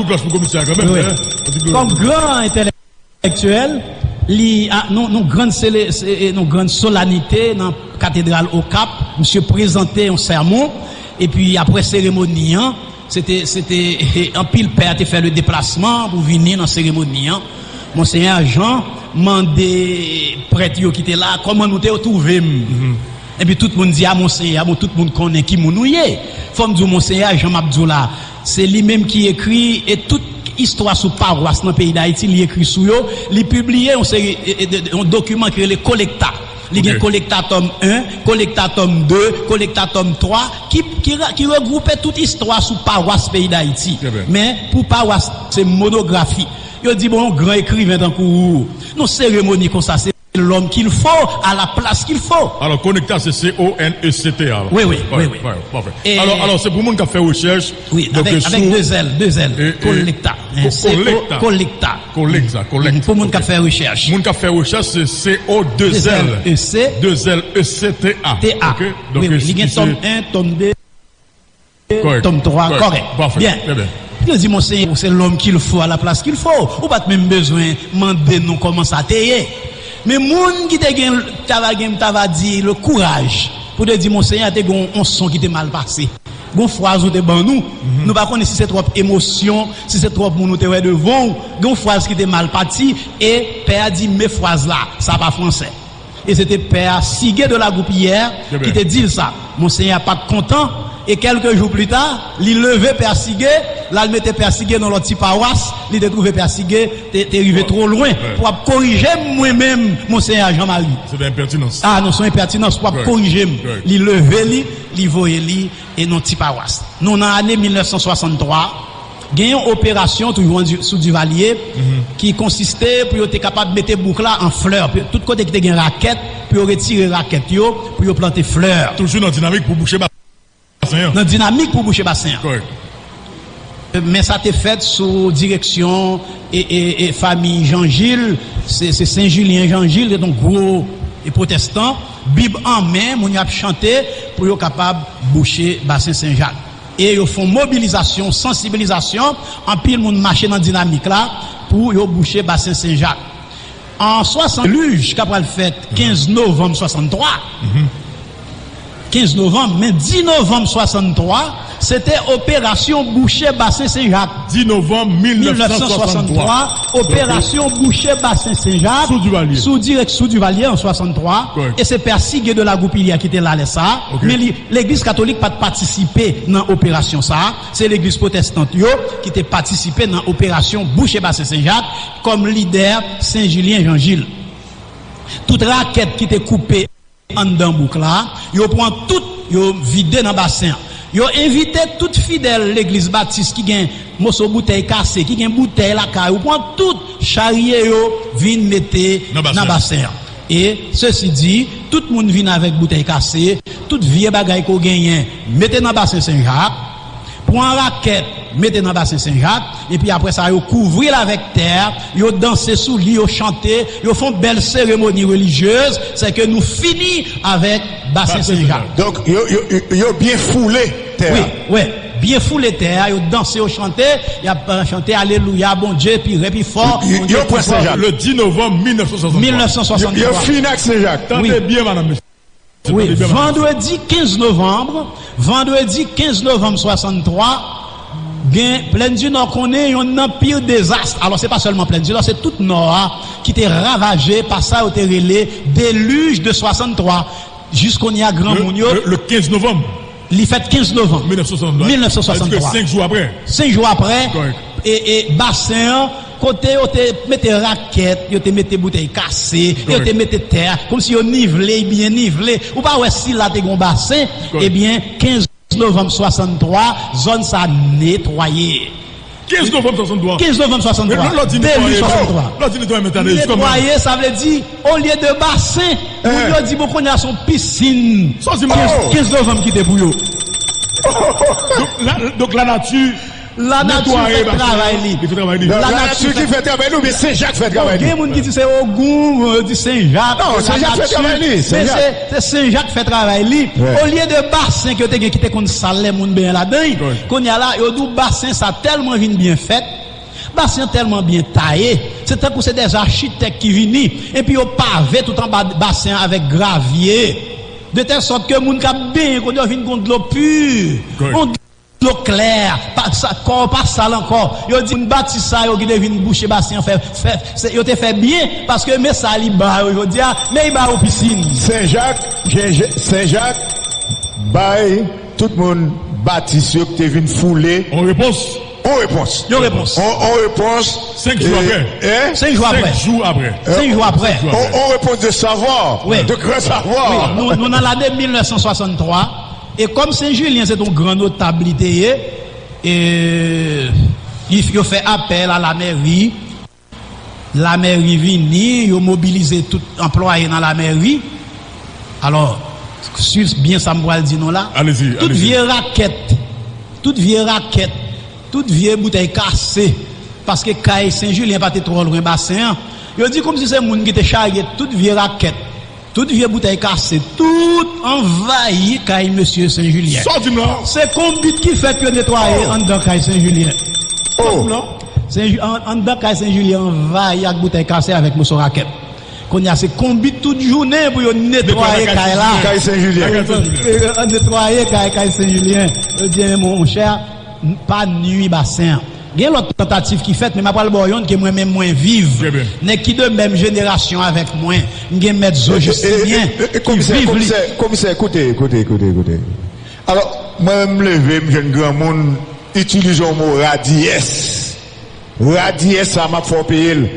kòm gran entèlektyèl, li, a, nou, nou grann sele-, se, e, nou grann solanite nan katedral Okap, misye prezante yon sèmon, epi apre seremoni an, se te, se te, e, anpil pè te fè le deplasman pou vini nan seremoni an. Monseyè Jean mande prèt yo ki te la, kòman nou te twouve m? Epi tout moun di, a, Monseyè, bon, tout moun konnen ki moun ou ye. Fò m di w, Monseyè Jean, m ap di w la, se li menm ki ekri, e tout istwa sou pawas nan peyi Dayiti, li ekri sou yo, li pibliye yon seri, e, e, de, de, yon dokiman ki rele Kolekta. Li gen kolekta tòm en, kolekta tòm de, kolekta tòm twa, ki, ki, ki regwoupe tout istwa sou pawas peyi Dayiti. Men, pou pawas, se monografi. Yo di, bon, yon gran ekriven tankou ou, nan seremoni konsa, se l'homme qu'il faut, à la place qu'il faut. Alò, konekta, se C O N E C T A. Wi, wi, wi, wi. Alò, alò, se pou moun k ap fè rechèch. Wi, avèk, avèk de zèl, de zèl. Kolekta. Kolekta. Kolekta. Pou moun k ap fè rechèch. Moun k ap fè rechèch, se C O de zèl, de zèl E C T A. T A. Wi, wi, li gen tòm en, tòm de, tòm twa, kòrèk. Byen. Yo di, Monseyè, c'est l'homme qu'il faut à la place qu'il faut. Ou pa t menm bezwen mande nou kòman sa te ye. Men moun ki te gen, ta va gen, ta va di, le courage pou te di, Monseyè, te gen yon son ki te mal pase. Gon fraz ou te ban nou, nou pa konnen si se twòp emosyon, si se twòp moun ou te wè devan w, gon fraz ki te mal pati, e pè a di, men fraz la, sa pa fransè. E se te pè a Sige de la Goupiyè ki te di l sa. Monseyè a pa t kontan, e kèlke jou pli ta, li leve pè a Sige, l al mete pè a Sige nan lòt ti pawas, li te twouve pè a Sige te, te rive twò lwen pou ap korije m mwen menm, Monseyè Jean Marie. Se te enpètinans. A non, se yon enpètinans pou ap korije m. Li leve li, li voye li, e nan ti pawas. Nou nan ane mil nèf san swasanntwa, gen yon operasyon toujou an Di-, sou Divalye ki konsiste pou yo te kapab mete bouk la an flè. Tout kote ki te gen rakèt, pou yo retire rakèt yo, pou yo plante flè. Toujou nan dinamik pou bouche basen an. Nan dinamik pou bouche basen an. Men sa te fèt sou direksyon e, e, e fanmi Jan Jil, se, se Sen Jilyen Jan Jil, se yon gwo e pwotestan, bib an men, moun yo ap chante pou yo kapab bouche basen Sen Jak. E yo fè yon mobilizasyon, sansibilizasyon, anpil moun mache nan dinamik la pou yo bouche basen Sen Jak. An swasant, delij k ap pral fèt kenz novanm swasanntwa. Kenz novanm, men dis novanm swasanntwa, se te operasyon bouche basen Sen Jak. Dis novanm mil nèf san swasanntwa, operasyon bouche basen Sen Jak, sou Divalye. Sou dirèk sou Divalye an swasanntwa, e se pè Sige de la Goupiyè ki te la lè sa, men li, legliz katolik pa t patisipe nan operasyon sa, se legliz pwotestan yo ki te patisipe nan operasyon bouche basen Sen Jak kòm lidè Sen Jilyen Jan Jil. Tout rakèt ki te koupe anndan bouk la, yo pran tout, yo vide nan basen an. Yo envite tout fidèl legliz batis ki gen moso boutèy kase, ki gen boutèy lakay, yo pran tout, charye yo vin mete nan basen an. E, sesi di, tout moun vin avèk boutèy kase, tout vye bagay ke w genyen, mete nan basen Sen Jak, pran rakèt, mete nan basen Sen Jak, epi apre sa, yo kouvri l avèk tè, yo danse sou li, yo chante, yo fè yon bèl seremoni relijyez, sèke nou fini avèk basen Sen Jak. Donk, yo, yo, yo, yo byen foule tè a. Wi, wi, byen foule tè a, yo danse, yo chante, y ap, euh, chante alelouya, Bondye pi rèd, pi fò, Bondye pi fò. Yo pran Sen Jak. Le dis novembre mil neuf cent soixante-trois. Mil neuf cent soixante-trois. Yo, yo fini ak Sen Jak. Tande byen, madanm, mesye. Wi, vandredi kenz novanm, vandredi kenz novanm swasanntwa, gen Plèn di Nò konnen yon anpil dezas. Alò, se pa sèlman Plèn di Nò, se tout Nò a ki te ravaje pa sa yo te rele delij de swasanntwa. Jis kounye a, granmoun yo. Le, le, le kenz novanm. Li fèt kenz novanm mil nèf san swasanntwa. Mil nèf san swasanntwa. Senk jou apre. Senk jou apre. Kòrèk. E, e basen an, kote yo te mete rakèt, yo te mete boutèy kase, yo te mete tè, kòmsi yo nivle, byen nivle. Ou pa wè si la te gon basen, ebyen, kenz novanm swasanntwa, zòn sa netwaye. Kenz novanm swasanntwa. Kenz novanm swasanntwa. Lè w di netwaye, lè w di netwaye, men tande, netwaye, sa vle di, olye de basen, moun yo di, bon, kounye a se yon pisin. Kenz, kenz novanm ki te pou yo. Donk, la, donk, lanati netwaye basen an. Lanati fè travay li. Li fè travay li. Lanati ki fè travay li, oubyen Sen Jak fè travay li? Gen moun ki di se Ogun, yo di Sen Jak. Non, Sen Jak fè travay li. Men se, se Sen Jak fè travay li. Olye de basen ke yo te gen ki te konn sal lè moun benyen ladan l, kounye a la, yo di w basen sa tèlman vin byen fèt, basen an tèlman byen taye, se tankou se de achitèk ki vini, epi yo pave tout anba basen an avèk gravye, de tèl sòt ke moun k ap benyen kounye a vin gon dlo pi, yon dlo klè, pa, sa, kò pa sal ankò. Yo di moun batis sa yo ki te vin bouche basen an fè, fè, se, yo te fè byen, paske men sa li ba yo jodi a, men li ba yo pisin. Sen Jak, Sen Jak bay tout moun batis yo ki te vin foule. Yon repons. On repons. Yon repons. On, on repons. Senk jou apre. Hein? Senk jou apre. Senk jou apre. Senk jou apre. On, on repons de savoir, de grand savoir. Wi, nou, nou nan lane mil nèf san swasanntwa, e kòm Sen Jilyen se t on gran notab li te ye, e, li, yo fè apèl a lamèri, lamèri vini, yo mobilize tout anplwaye nan lamèri. Alò, swiv byen sa m pral di nou la. Tout vye rakèt, tout vye rakèt, tout vye boutèy kase, paske kay Sen Jilyen pa te twò lwen basen an. Yo di kòmsi se moun ki te charye tout vye rakèt, tout vye boutèy kase, tout anvayi kay mesye Sen Jilyen. Sa w di m la? Se konbit ki fèt yo netwaye anndan kay Sen Jilyen. Sa w di m la? Sen Ju-, an-, anndan kay Sen Jilyen anvayi ak boutèy kase avèk moso rakèt. Kounye a se konbit tout jounen pou yo netwaye kay la. Kay Sen Jilyen. Netwaye kay, kay Sen Jilyen. Yo di, "Monchè, pa nwi basen an." Gen lòt tantativ ki fèt, men m ap pral ba w yonn ke mwen menm mwen viv. Nèg ki de menm jenerasyon avèk mwen, m gen mèt Zo Jistinyen ki viv li. Komisè, komisè, koute, koute, koute, koute. Alò, mwen menm m leve, m jwenn granmoun itilize yon mo radiyès. Radiyès sa m ap fè w peye l.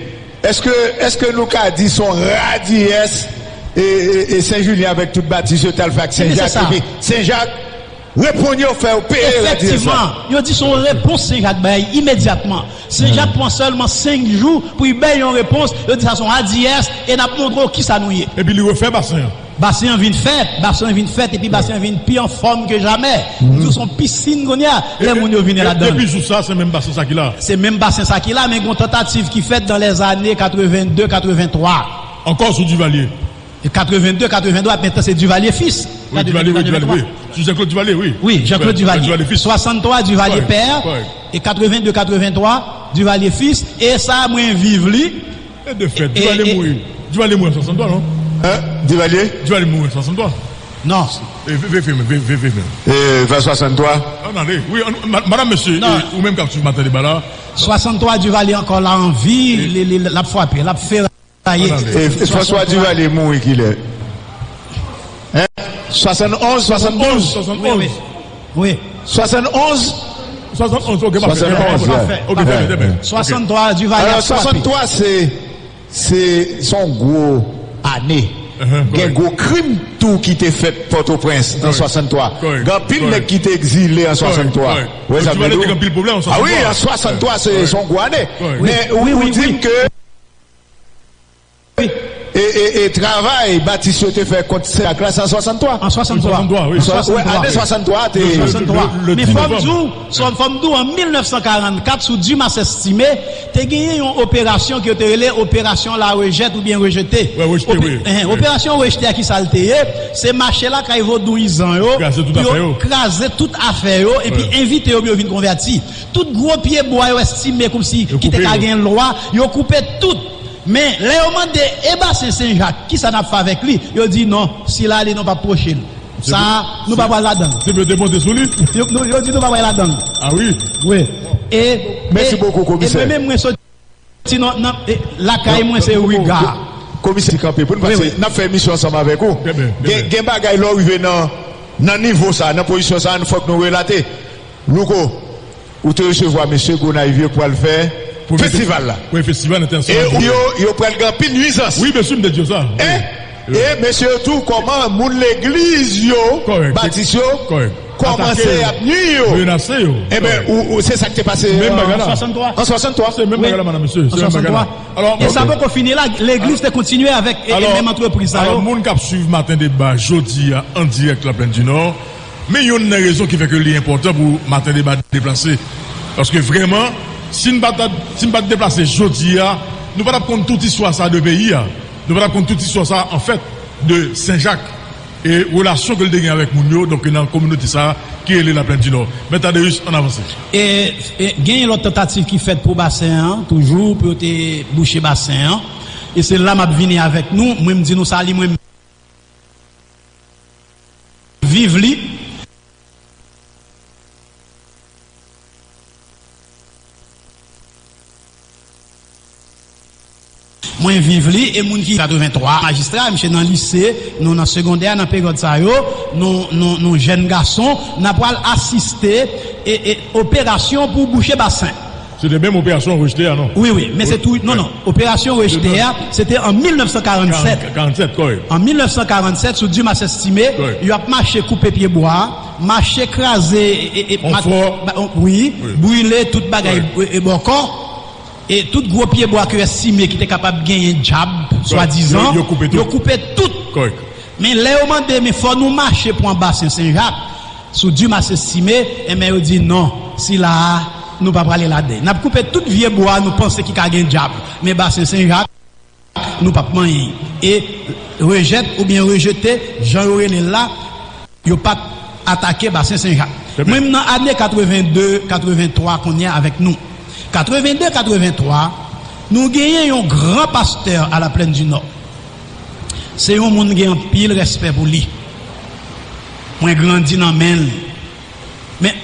Èske, èske nou ka di se yon radiyès e, e, e Sen Jilyen avèk tout batis yo t al fè ak Sen Jak, epi Sen Jak reponn yo fè yo peye radiyès la? Efektivman, yo di se yon repons Sen Jak bay imedyatman. Sen Jak pran sèlman senk jou pou y bay yon repons. Yo di sa se yon radiyès e n ap montre w kisa nou ye. Epi li refè basen an. Basen an vin fèt, basen an vin fèt, epi basen an vin pi anfòm ke jamè. Nou se yon pisin kounye a, lè moun yo vini ladan l. Depi jou sa, se menm basen sa ki la. Se menm basen sa ki la, men gen yon tantativ ki fèt dans les années quatre-vingt-deux, quatre-vingt-trois. Ankò sou Duvalier. E quatre-vingt-deux, quatre-vingt-trois, men se Duvalier fils. Wi, Duvalier, wi, Duvalier, wi. Sou Jean-Claude Duvalier, wi. Wi, Jean-Claude Duvalier. Sou swasanntwa, Duvalier père. E quatre-vingt-deux, quatre-vingt-trois, Duvalier fils. E sa, mwen viv li. E de fèt, Duvalier mouri. Duvalier mouri an swasanntwa, non? Hein? Duvalier? Duvalier mouri an swasanntwa. Non. E ve-, ve-, ve-, ve-, ve-, ve-, ve-, E, va swasanntwa? Ann ale. Wi, ann, ma-, madanm, mesye, e, ou menm k ap swiv Maten Deba la. Swasanntwa, Duvalier ankò la an vi, li, li, l ap frape, l ap feraye. Ann ale. E, e François Duvalier mouri kilè? Hein? Swasannonz, swasanndouz? Swasannonz. Wi, wi. Wi. Swasannonz? Swasannonz, ok, pafè, trè byen, trè byen. Ok, trè byen, trè byen. Swasanntwa, Duvalier ap frape. Alò, swasanntwa, se, se, se yon gwo ane. Gen gwo krim tou ki te fèt Pòtoprens an swasanntwa. Gen anpil nèg ki te egzile an swasanntwa. Ou wè sa m vle di w? Duvalier te gen anpil pwoblèm an swasanntwa. A wi, an swasanntwa, se, se yon gwo ane. Men, ou, ou di m ke E, e, e travay batis yo te fè kont Sen Jak la, se an swasanntwa. An swasanntwa. Swasanntwa, wi. Swa-, wi, ane swasanntwa te. Swasanntwa. Men fò m di w, fò m di w, an mil nèf san karannkat, sou Dumas Estimé, te genyen yon operasyon ke yo te rele operasyon La Rejèt oubyen Rejete. Wi, Rejete, wi. Operasyon Rejete a, ki sa l te ye? Se mache lakay vodouyizan yo, pou yo kraze tout afè yo, epi envite yo pou yo vin konvèti. Tout gwo pye bwa yo estime kòmsi ki te ka gen lwa, yo koupe tout. Men, lè yo mande, "E basen Sen Jak, kisa n ap fè avèk li?" Yo di, "Non, sila li, nou p ap pwoche l. Sa a, nou pa pral ladan l." Se pou yo te monte sou li? Yo, nou, yo di, "Nou pa pral ladan l." A wi? Wi. E, mèsi bokou, komisè. E mwen menm, mwen soti nan, nan, e, lakay mwen, se Riga. Komisè, kanpe pou n pase. N ap fè emisyon ansanm avèk ou. Gen, gen bagay lè w rive nan, nan nivo sa, nan pozisyon sa, fòk nou relate. Louko, ou te resevwa mesye Gonayiv yo k pral fè festival la. Premye festival entènasyonal. E yo, yo pral gen anpil nwizans. Wi, mesye, m te di w sa. Hein? E mesye yo tou, kòman moun legliz yo, batis yo, kòmanse ap nwi yo. Menase yo. Enben, ou, ou, se sa k te pase an swasanntwa. An swasanntwa. Se menm bagay la, madanm, mesye. Se menm bagay la. Alò, e sa poko fini la, legliz te kontinye avèk, e, e menm antrepriz sa yo. Alò, moun k ap swiv Maten Deba jodi a an dirèk La Plaine du Nord, men youn nan rezon ki fè ke li enpòtan pou Maten Deba deplase. Paske vrèman, si n pa t, si n pa t deplase jodi a, nou pa t ap konn tout istwa sa de peyi a. Nou pa t ap konn tout istwa sa, anfèt, de Sen Jak e relasyon ke l te gen avèk moun yo, donk, nan kominote sa a ki rele La Plaine du Nord. Mèt Adeus, ann avanse. E, e genyen lòt tantativ ki fèt pou basen an, toujou, pou yo te bouche basen an. E se la m ap vini avèk nou. Mwen, m di nou sa, li mwen viv li. Mwen viv li, e moun ki katrevenntwa, majistra, misye nan lise, nou nan segondè, nan peryòd sa yo, nou, nou, nou jèn gason, n a pral asiste e, e operasyon pou bouche basen. Se te menm operasyon rejte a, non? Wi, wi, men se tou, non, non. Operasyon rejte a, se te an mil nèf san karannsèt. Karannsèt, kòrèk. An mil nèf san karannsèt, sou Dumas Estimé, yo ap mache koupe pye bwa, mache kraze, e, e, e, wi, brile tout bagay, e, e, bòkò. E tout gwo pye bwa ke yo estime ki te kapab genyen djab, swadizan, yo koupe tout. Men lè yo mande, men fò nou mache pran basen Sen Jak, sou Dumas Estimé, enben yo di non, sila a, nou pa prale ladan l. N ap koupe tout vye bwa nou panse ki ka gen djab, men basen Sen Jak, nou p ap manyen. E rejèt oubyen rejete, jan yo rele l la, yo pa t atake basen Sen Jak. Mwen, m nan ane katrevenndde, katrevenntwa kounye a avèk nou. Katrevenndde, katrevenntwa, nou genyen yon gran pastè a la Plaine du Nord. Se yon moun m gen anpil respè pou li. Mwen grandi nan men l. Men,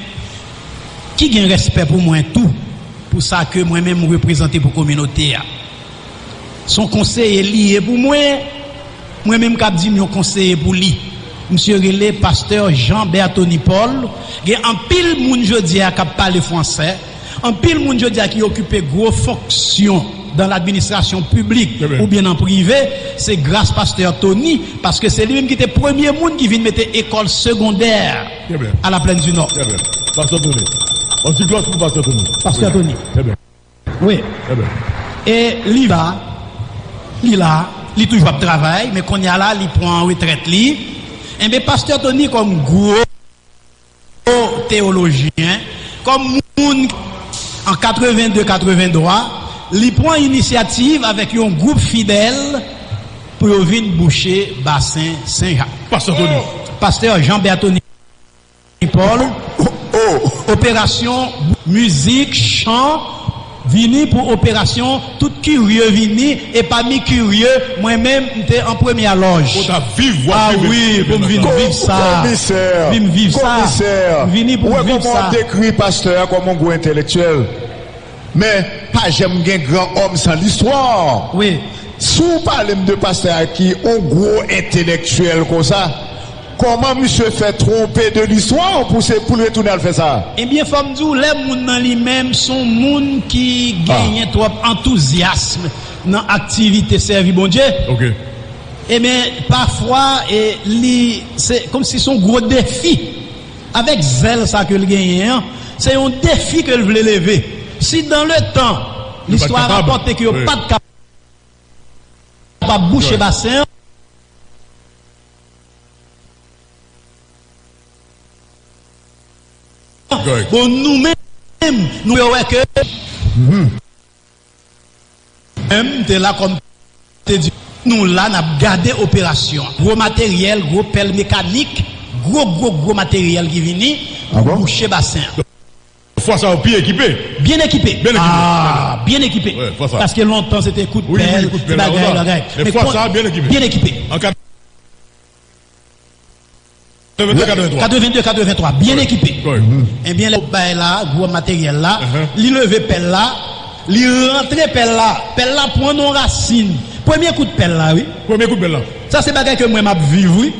ki gen respè pou mwen tou, pou sa ke mwen menm m reprezante pou kominote a. Se yon konseye li ye pou mwen, mwen menm k ap di m yon konseye pou li. Misye rele pastè Jean Berthony Paul. Gen anpil moun jodi a k ap pale fransè, anpil moun jodi a ki okipe gwo fonksyon dan ladministrasyon piblik oubyen nan prive, se gras pastè Tony, paske se li menm ki te premye moun ki vin mete ekòl segondè a la Plaine du Nord. Trè byen. Pastè Tony. On ti glòs pou pastè Tony. Pastè Tony. Trè byen. Wi. Trè byen. E li la, li la, li toujou ap travay, men kounye a la, li pran retrèt li. Enben, pastè Tony kòm gwo teyolojyen, kòm moun an katrevenndde katrevenntwa, li pran inisyativ avèk yon gwoup fidèl pou yo vin bouche basen Sen Jak. Pastè Tony. Pastè Jean Berthony Paul, operasyon, mizik, chan, vini pou operasyon, tout kirye vini, e pami kirye, mwen menm, m te an premyè lòj. Ou t ap viv, w ap viv. Ah wi, pou m vin viv sa. Komisè, vin viv sa. Komisè, m vini pou m viv sa. Ou wè kòman w dekri pastè a kòm yon gwo entèlektyèl? Men, pa janm gen gran òm san listwa. Wi. Si w pale m de pastè a ki yon gwo entèlektyèl konsa, kòman misye fè twonpe de listwa pou se, pou l retounen al fè sa? Ebyen, fò m di w, lè moun nan li menm se yon moun ki genyen twòp antouzyasm nan aktivite sèvi Bondye, ebyen, pafwa, e, li, se kòmsi se yon gwo defi. Avèk zèl sa ke l genyen an, se yon defi ke l vle leve. Si dans le temps, listwa rapòte ke yo pa t kapab bouche basen an, bon, nou menm, nou wè ke menm te la kòm te di, nou la, n ap gade operasyon an. Gwo materyèl, gwo pèl mekanik, gwo, gwo, gwo materyèl ki vini pou bouche basen an. Fwa sa yo pi ekipe. Byen ekipe. Byen ekipe. Ah, byen ekipe. Paske lontan se te kout pèl, ti bagay, bagay. Men fwa sa a byen ekipe. Byen ekipe. An kat- Katrevenndde, katrevenntwa, byen ekipe. Ebyen, lè yo bay la, gwo materyèl la, li leve pèl la, li rantre pèl la. Pèl la pran nan rasin. Premye kout pèl la, wi. Premye kout pèl la. Sa se bagay ke mwen m ap viv, wi.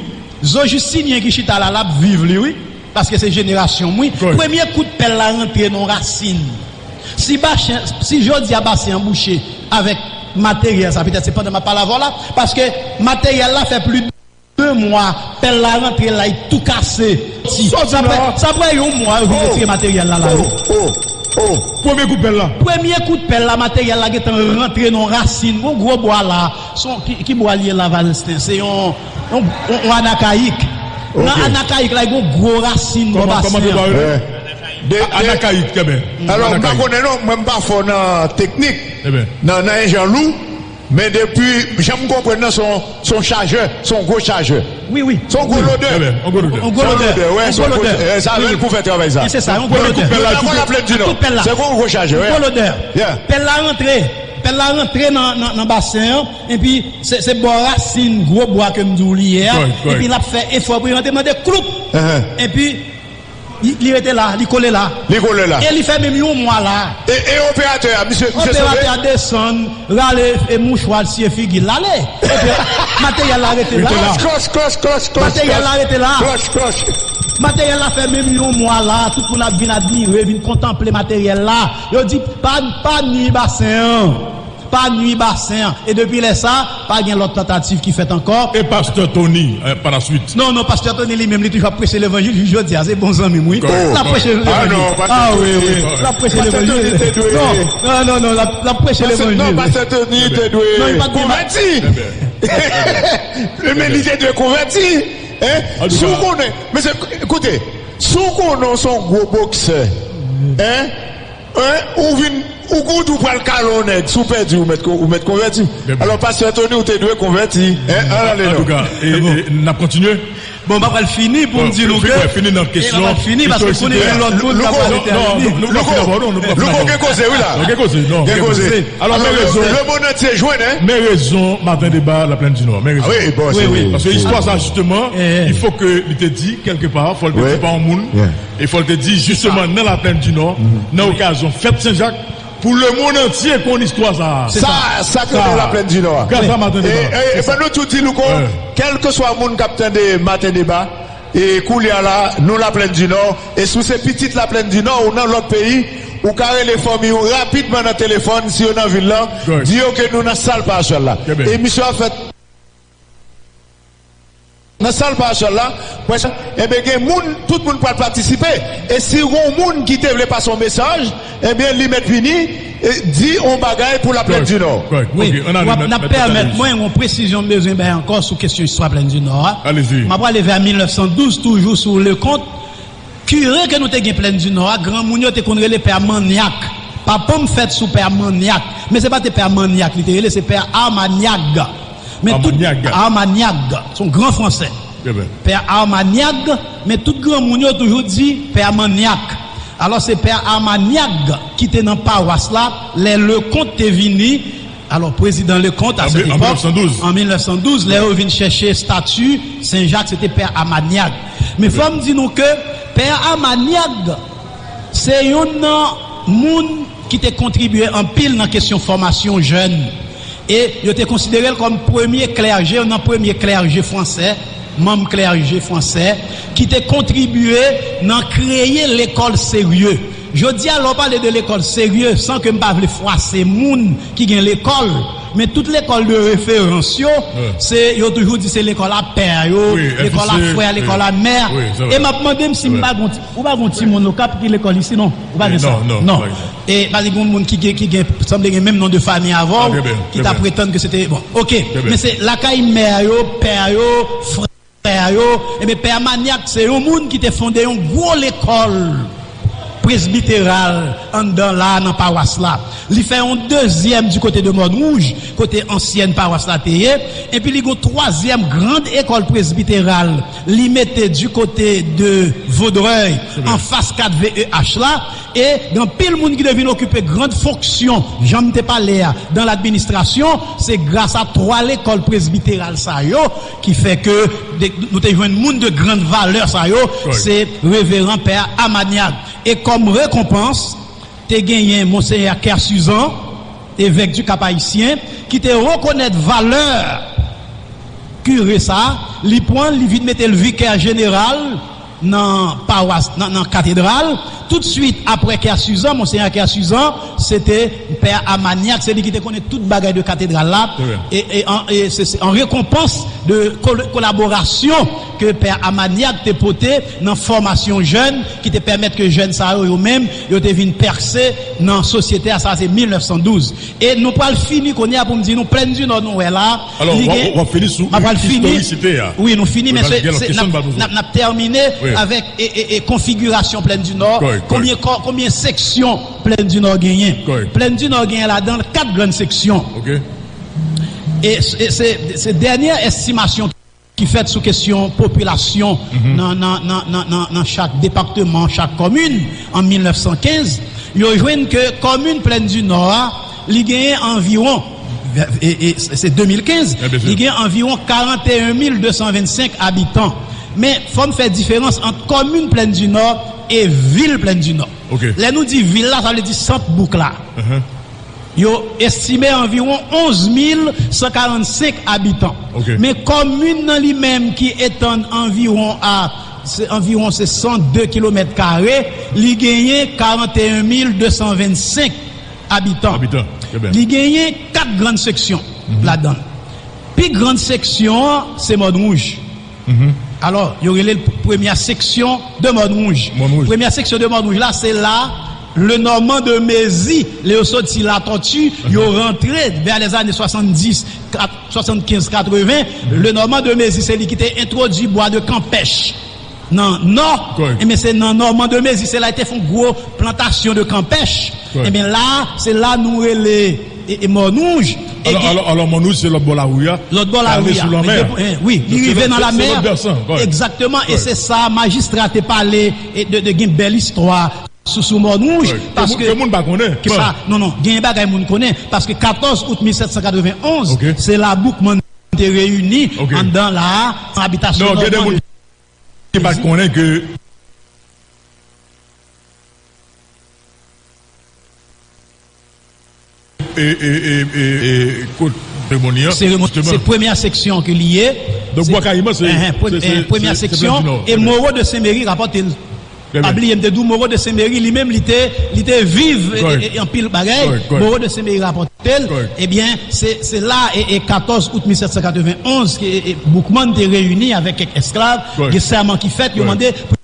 Zo Jistinyen ki chita la, l ap viv li, wi. Paske se jenerasyon m, wi. Premye kout pèl la rantre nan rasin. Si basen, si jodi a basen an bouche avèk materyèl sa, petèt se pandan m ap pale avè w la, paske materyèl la fè plis de mwa, pèl la rantre la, li tou kase. Sa pran, sa pran yon mwa, yo vin retire materyèl la, la, wi. Premye kout pèl la. Premye kout pèl la, materyèl la gentan rantre nan rasin. Yon gwo bwa la. Son, ki, ki bwa li ye la, Valestin? Se yon, yon, yon, yon anakayik. Nan anakayik la, gen yon gwo rasin bò basen an. Anakayik, trè byen. Alò, m pa konnen non, mwen m pa fò nan teknik. Nan, nan enjè lou. Men depi jan m konprann nan, se yon, se yon chajè, se yon gwo chajè. Wi, wi. Se yon gwo lodè. Yon gwo lodè. Yon gwo lodè, wi, se yon gwo lodè. Sa menm pou fè travay sa. Se sa, yon gwo lodè. Mwen dakò la Plèn di Nò. Se yon gwo chajè, wi. Yon gwo lodè. Pèl la rantre. Pèl la rantre nan, nan, nan basen an. Epi, se, se bò rasin gwo bwa ke m di w li ye a. Epi, l ap fè efò pou l rantre, mande kloup. Epi, Li, li rete la, li kole la. Li kole la. E li fè menm yon mwa la. E, e operatè a, misye, misye sove? Operatè a desann, rale e mouchwa l siye figi l, l ale. Epi, materyèl la rete la. Klòch, klòch, klòch, klòch, klòch. Materyèl la rete la. Klòch, klòch. Materyèl la fè menm yon mwa la, tout moun ap vin admire, vin kontanple materyèl la. Yo di, pa, pa nui basen an. Pa nui basen an. E depi lè sa, pa gen lòt tantativ ki fèt ankò. E pastè Tony, eh, pa la swit? Non, non, pastè Tony li menm, li toujou ap preche levanjil jis jodi a. Se bon zanmi m, wi. L ap preche levanjil. Ah, non, pastè Tony, wi, wi. L ap preche levanjil. Non, non, non, non, l ap, l ap preche levanjil. Non, pastè Tony te dwe konvèti. Men li te dwe konvèti. Hein? Si w konnen, mesye, koute, si w konnen w se yon gwo boksè, hein? Hein? Ou vin, ou koud ou pral kale yon nèg, si w pèdi, ou mèt ko-, ou mèt konvèti. Alò, pastè Tony, ou te dwe konvèti. Hein? An ale non. Antouka, e, e, n ap kontinye. Bon, m ap pral fini pou m di nou ke, fini nan kesyon. M ap fini paske m konnen gen lòt moun k ap pale. Non, non, nou pa fini avè w, non, nou pa fini avè w. Louko gen koze, wi, la. Gen koze, non, gen koze. Alò, men rezon. Le monde entier jwenn, hein? Men rezon Maten Deba Laplèn di Nò, men rezon. Ah wi, bon, wi, wi. Paske istwa sa, jisteman, il faut que li te di, kèlke pa, fò l te di pa yon moun. E fò l te di, jisteman, nan Laplèn di Nò, nan okazyon fèt Sen Jak, pou lemonn antye konn istwa sa a. Sa, sa k rele Laplèn di Nò a. Gras a Maten Deba. E, e, e ban nou tou di, Louko, kèlkeswa moun k ap tande Maten Deba, e koulye a la, nou Laplèn di Nò, e si w se pitit Laplèn di Nò ou nan lòt peyi, ou ka rele fanmi w rapidman nan telefòn, si yo nan vil lan, di yo ke nou nan sal parosyal la. E misyon ap fèt nan sal parosyal la, enben, gen moun, tout moun pral patisipe. E si gon moun ki te vle pase yon mesaj, enben, li mèt vini, e di yon bagay pou Laplèn di Nò. Wi, n ap pèmèt mwen yon presizyon m bezwen bay ankò sou kesyon istwa Plèn di Nò a. M ap prale vè mil nèf san douz, toujou sou Leconte. Kire ke nou te gen Plèn di Nò a, granmoun yo te konn rele Pè Manyak. Papa m fèt sou Pè Manyak. Men se pa te Pè Manyak li te rele, se Pè Amanyag. Men tout, Amanyag, se yon gran fransè. Pè Amanyag, men tout granmoun yo toujou di Pè Manyak. Alò, se Pè Amanyag ki te nan pawas la, lè Leconte te vini, alò, prezidan Leconte, a sèt epòk, an mil nèf san douz, lè yo vin chèche stati Sen Jak, se te Pè Amanyag. Men fò m di nou ke Pè Amanyag se youn nan moun ki te kontribye anpil nan kesyon fòmasyon jèn. E yo te konsidere l kòm premye klèje, youn nan premye klèje fransè, manm klèje fransè, ki te kontribye nan kreye lekòl serye. Jodi a, lè w pale de lekòl serye, san ke m pa vle fwase moun ki gen lekòl, men tout lekòl de referans yo, se, yo toujou di se lekòl a pè yo, lekòl a frè, lekòl a mè. E m ap mande m si m pa gon ti, ou pa gon timoun Okap ki lekòl isi, non? Ou pa gen sa? Non. E pa gen moun ki gen, ki gen, sanble gen menm non de fanmi avè w, ki ta pretann ke se te, bon, oke. Men se lakay mè yo, pè yo, frè yo, ebyen, Pè Manyak se yon moun ki te fonde yon gwo lekòl presbiteral anndan la, nan pawas la. Li fè yon dezyèm du côté de Mòn Wouj, kote ansyèn pawas la te ye, epi li gon twazyèm grand école presbytérale, li mete du côté de Vaudreuil, anfas kat V E H la, e gen anpil moun ki te vin okipe grand fonksyon, jan m te pale a, dan ladministrasyon, se gras a twa lekòl presbiteral sa yo ki fè ke de, nou te jwenn moun de grand valè sa yo, se reveran pè Amanyag. E kòm rekonpans, te genyen Monseyè Kersuzan, evèk du Cap-Haïtien, ki te rekonèt valè kire sa, li pran l, li vin mete l vikè jeneral nan pawas, nan, nan katedral. Toutswit apre Kersuzan, Monseyè Kersuzan, se te pè Amanyag, se li ki te konnen tout bagay de katedral la. E, e an, e se, se an rekonpans de kol-, kolaborasyon ke pè Amanyag te pote nan fòmasyon jèn, ki te pèmèt ke jèn sa yo, yo menm, yo te vin pèse nan sosyete a, sa se mil nèf san douz. E nou pral fini kounye a pou m di nou Plèn di Nò nou wè la. Alò, w ap fini sou istorikite a. Wi, nou fini, men se, se, n ap, n ap, n ap tèmine avèk, e, e, e konfigirasyon Plèn di Nò, konbyen kò, konbyen seksyon Plèn di Nò genyen. Plèn di Nò genyen ladan l kat grann seksyon. E, e se, se dènye estimasyon ki fèt sou kesyon popilasyon nan, nan, nan, nan, nan, nan chak depatman, chak kòmin, an mil nèf san kenz, yo jwenn ke kòmin Plèn di Nò a, li genyen anviwon, e, e, se de mil kenz, li gen anviwon karant e en mil de san vennsenk abitan. Men, fò m fè diferans ant kòmin Plèn di Nò e vil Plèn di Nò. Lè nou di vil la, sa vle di sant bouk la. Yo estime anviwon onz mil san karannsenk abitan. Men kòmin nan li menm ki etann anviwon a, se, anviwon se san de kilomèt kare, li genyen karanteyen mil de san vennsenk abitan. Li genyen kat grann seksyon ladan l. Pi grann seksyon an, se Mòn Wouj. Alò, yo rele l premyè seksyon de Mòn Wouj. Premyè seksyon de Mòn Wouj la, se la Lenormand de Mézy, lè yo soti Latòti, yo rantre vè lèzane swasanndis, kat-, swasannkenz, katreven, Lenormand de Mézy, se li ki te entwodui bwa de kanpèch nan Nò. Enben, se nan Normand de Mézy, se la yo te fè yon gwo plantasyon de kanpèch. Enben, la, se la nou rele e, e Mòn Wouj. Alò, alò, alò, Mòn Wouj, se lòt bò lari a. Lòt bò lari a. Wi, li rive nan lamè. Egzakteman, e se sa, majistra te pale e de, de gen bèl istwa sou, sou Mòn Wouj, paske ke moun pa konnen. Ki sa? Non, non, gen bagay moun konnen, paske katòz out mil sèt san katreven onz, se la Boukman te reyini anndan la, abitasyon Normand. Ki pa konnen ke e, e, e, e, e, kot seremoni an, se premyè seksyon ke li ye. Donk, Bwa Kayiman, se, se, se, premyè seksyon, e Moreau de Saint-Méry rapòte l. Pa bliye, m te di w, Moreau de Saint-Méry, li menm, li te, li te viv, e, e, e, anpil bagay. Moreau de Saint-Méry rapòte l. Ebyen, se, se la, e, e, katòz out mil sèt san katreven onz, ke, e, e, Boukman te reyini avèk kèk esklav, gen sèman ki fèt, yo mande pou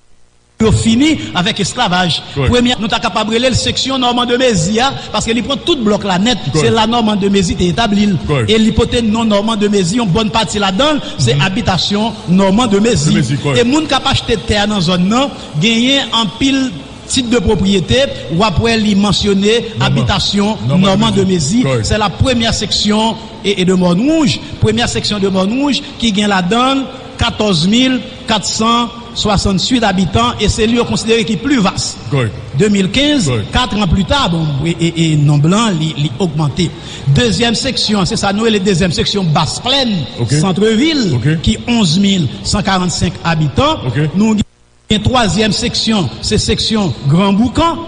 yo fini avèk esklavaj. Premyè, nou ta kapab rele l seksyon Normand de Mézy a, paske li pran tout blòk la nèt. Se la Normand de Mézy te etabli l. E li pote non Normand de Mézy, yon bòn pati ladan l, se abitasyon Normand de Mézy. E moun k ap achte tè a nan zòn nan, genyen anpil tit de pwopriyete, w ap wè li mansyone abitasyon Normand de Mézy. Se la premyè seksyon e, e de Mòn Wouj, premyè seksyon de Mòn Wouj ki gen ladan l katòz mil kat san swasanntuit abitan, e se li yo konsidere ki pli vas. De mil kenz, kat an pli ta, bon, e, e, e nonb lan, li, li ogmante. Dezyèm seksyon, se sa nou rele dezyèm seksyon Bas Plèn, Santrevil, ki onz mil san karannsenk abitan. Nou gen twazyèm seksyon, se seksyon Gran Boukan.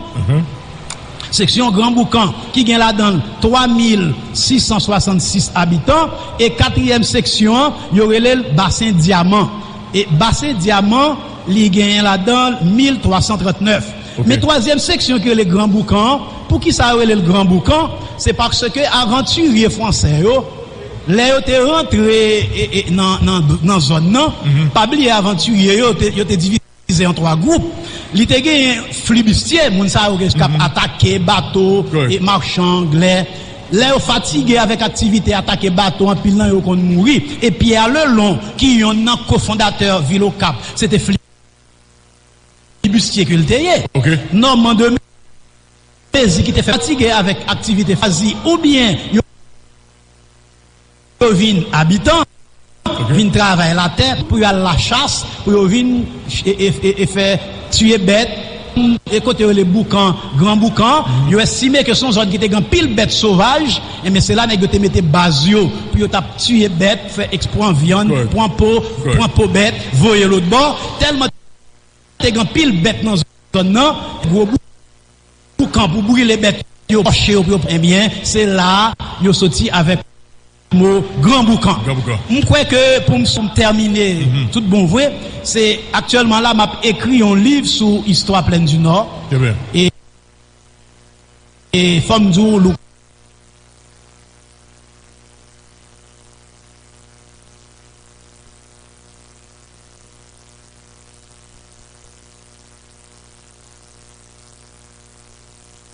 Seksyon Gran Boukan, ki gen ladan l twa mil sis san swasannsis abitan, e katriyèm seksyon an, yo rele l Basen Dyaman. E Basen Dyaman, li genyen ladan l mil twa san trannèf. Men twazyèm seksyon ki rele Gran Boukan an, poukisa yo rele l Gran Boukan? Se paske avantirye fransè yo, lè yo te rantre, e, e, nan, nan, nan zòn nan, pa bliye avantirye yo te, yo te divize an twa gwoup. Li te genyen flibistye, moun sa yo ki ap atake bato, e machan anglè. Lè yo fatige avèk aktivite atake bato, anpil nan yo konn mouri. E Pierre Lelon, ki yonn nan kofondatè vil Okap, se te flibistye ke l te ye. Normand de Mézy ki te fè fatige avèk aktivite fazi oubyen yo, yo vin abitan, vin travay latè, pou yo al lachas, pou yo vin e, e, e, e fè tiye bèt. E kote yo rele Boukan, Gran Boukan, yo estime ke se yon zòn ki te gen anpil bèt sovaj, enben se la nèg yo te mete baz yo, pou yo t ap tiye bèt, fè eks-, pran vyann, pran po, pran po bèt, voye lòt bò. Tèlman te gen anpil bèt nan zòn nan, gwo bou-, boukan pou brile bèt yo, pòche yo, pou yo, ebyen, se la yo soti avèk mo Gran Boukan. M kwè ke pou m, pou m tèmine tout bon vre, se aktyèlman la, m ap ekri yon liv sou istwa Plèn di Nò. E, e fò m di w, Lou,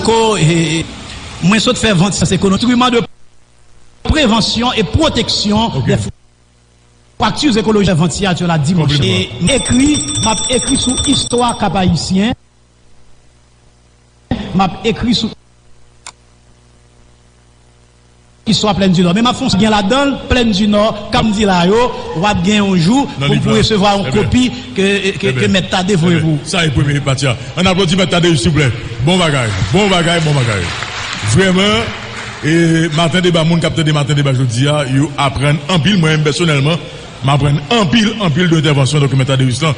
Ko, e, mwen sot fè vant siyans ekonomik, enstriman de prevansyon e pwoteksyon de frakti ekolojik vant siyati la dimanch. E m ekri, m ap ekri sou istwa Kap-Ayisyen. M ap ekri sou istwa Plèn di Nò. Men m ap fè yon gen ladan l, Plèn di Nò, k ap di la yo, w ap gen yon jou pou, pou resevwa yon kopi ke, ke, ke Mèt Tade voye pou ou. Sa e premye pati a. Ann aplodi Mèt Tade, silvouplè. Bon bagay, bon bagay, bon bagay. Vrèman, e, Maten Deba, moun k ap tande Maten Deba jodi a, yo aprann anpil. Mwen menm pèsonèlman, m aprann anpil, anpil de entèvansyon Doktè Mèt Tade Ruslan.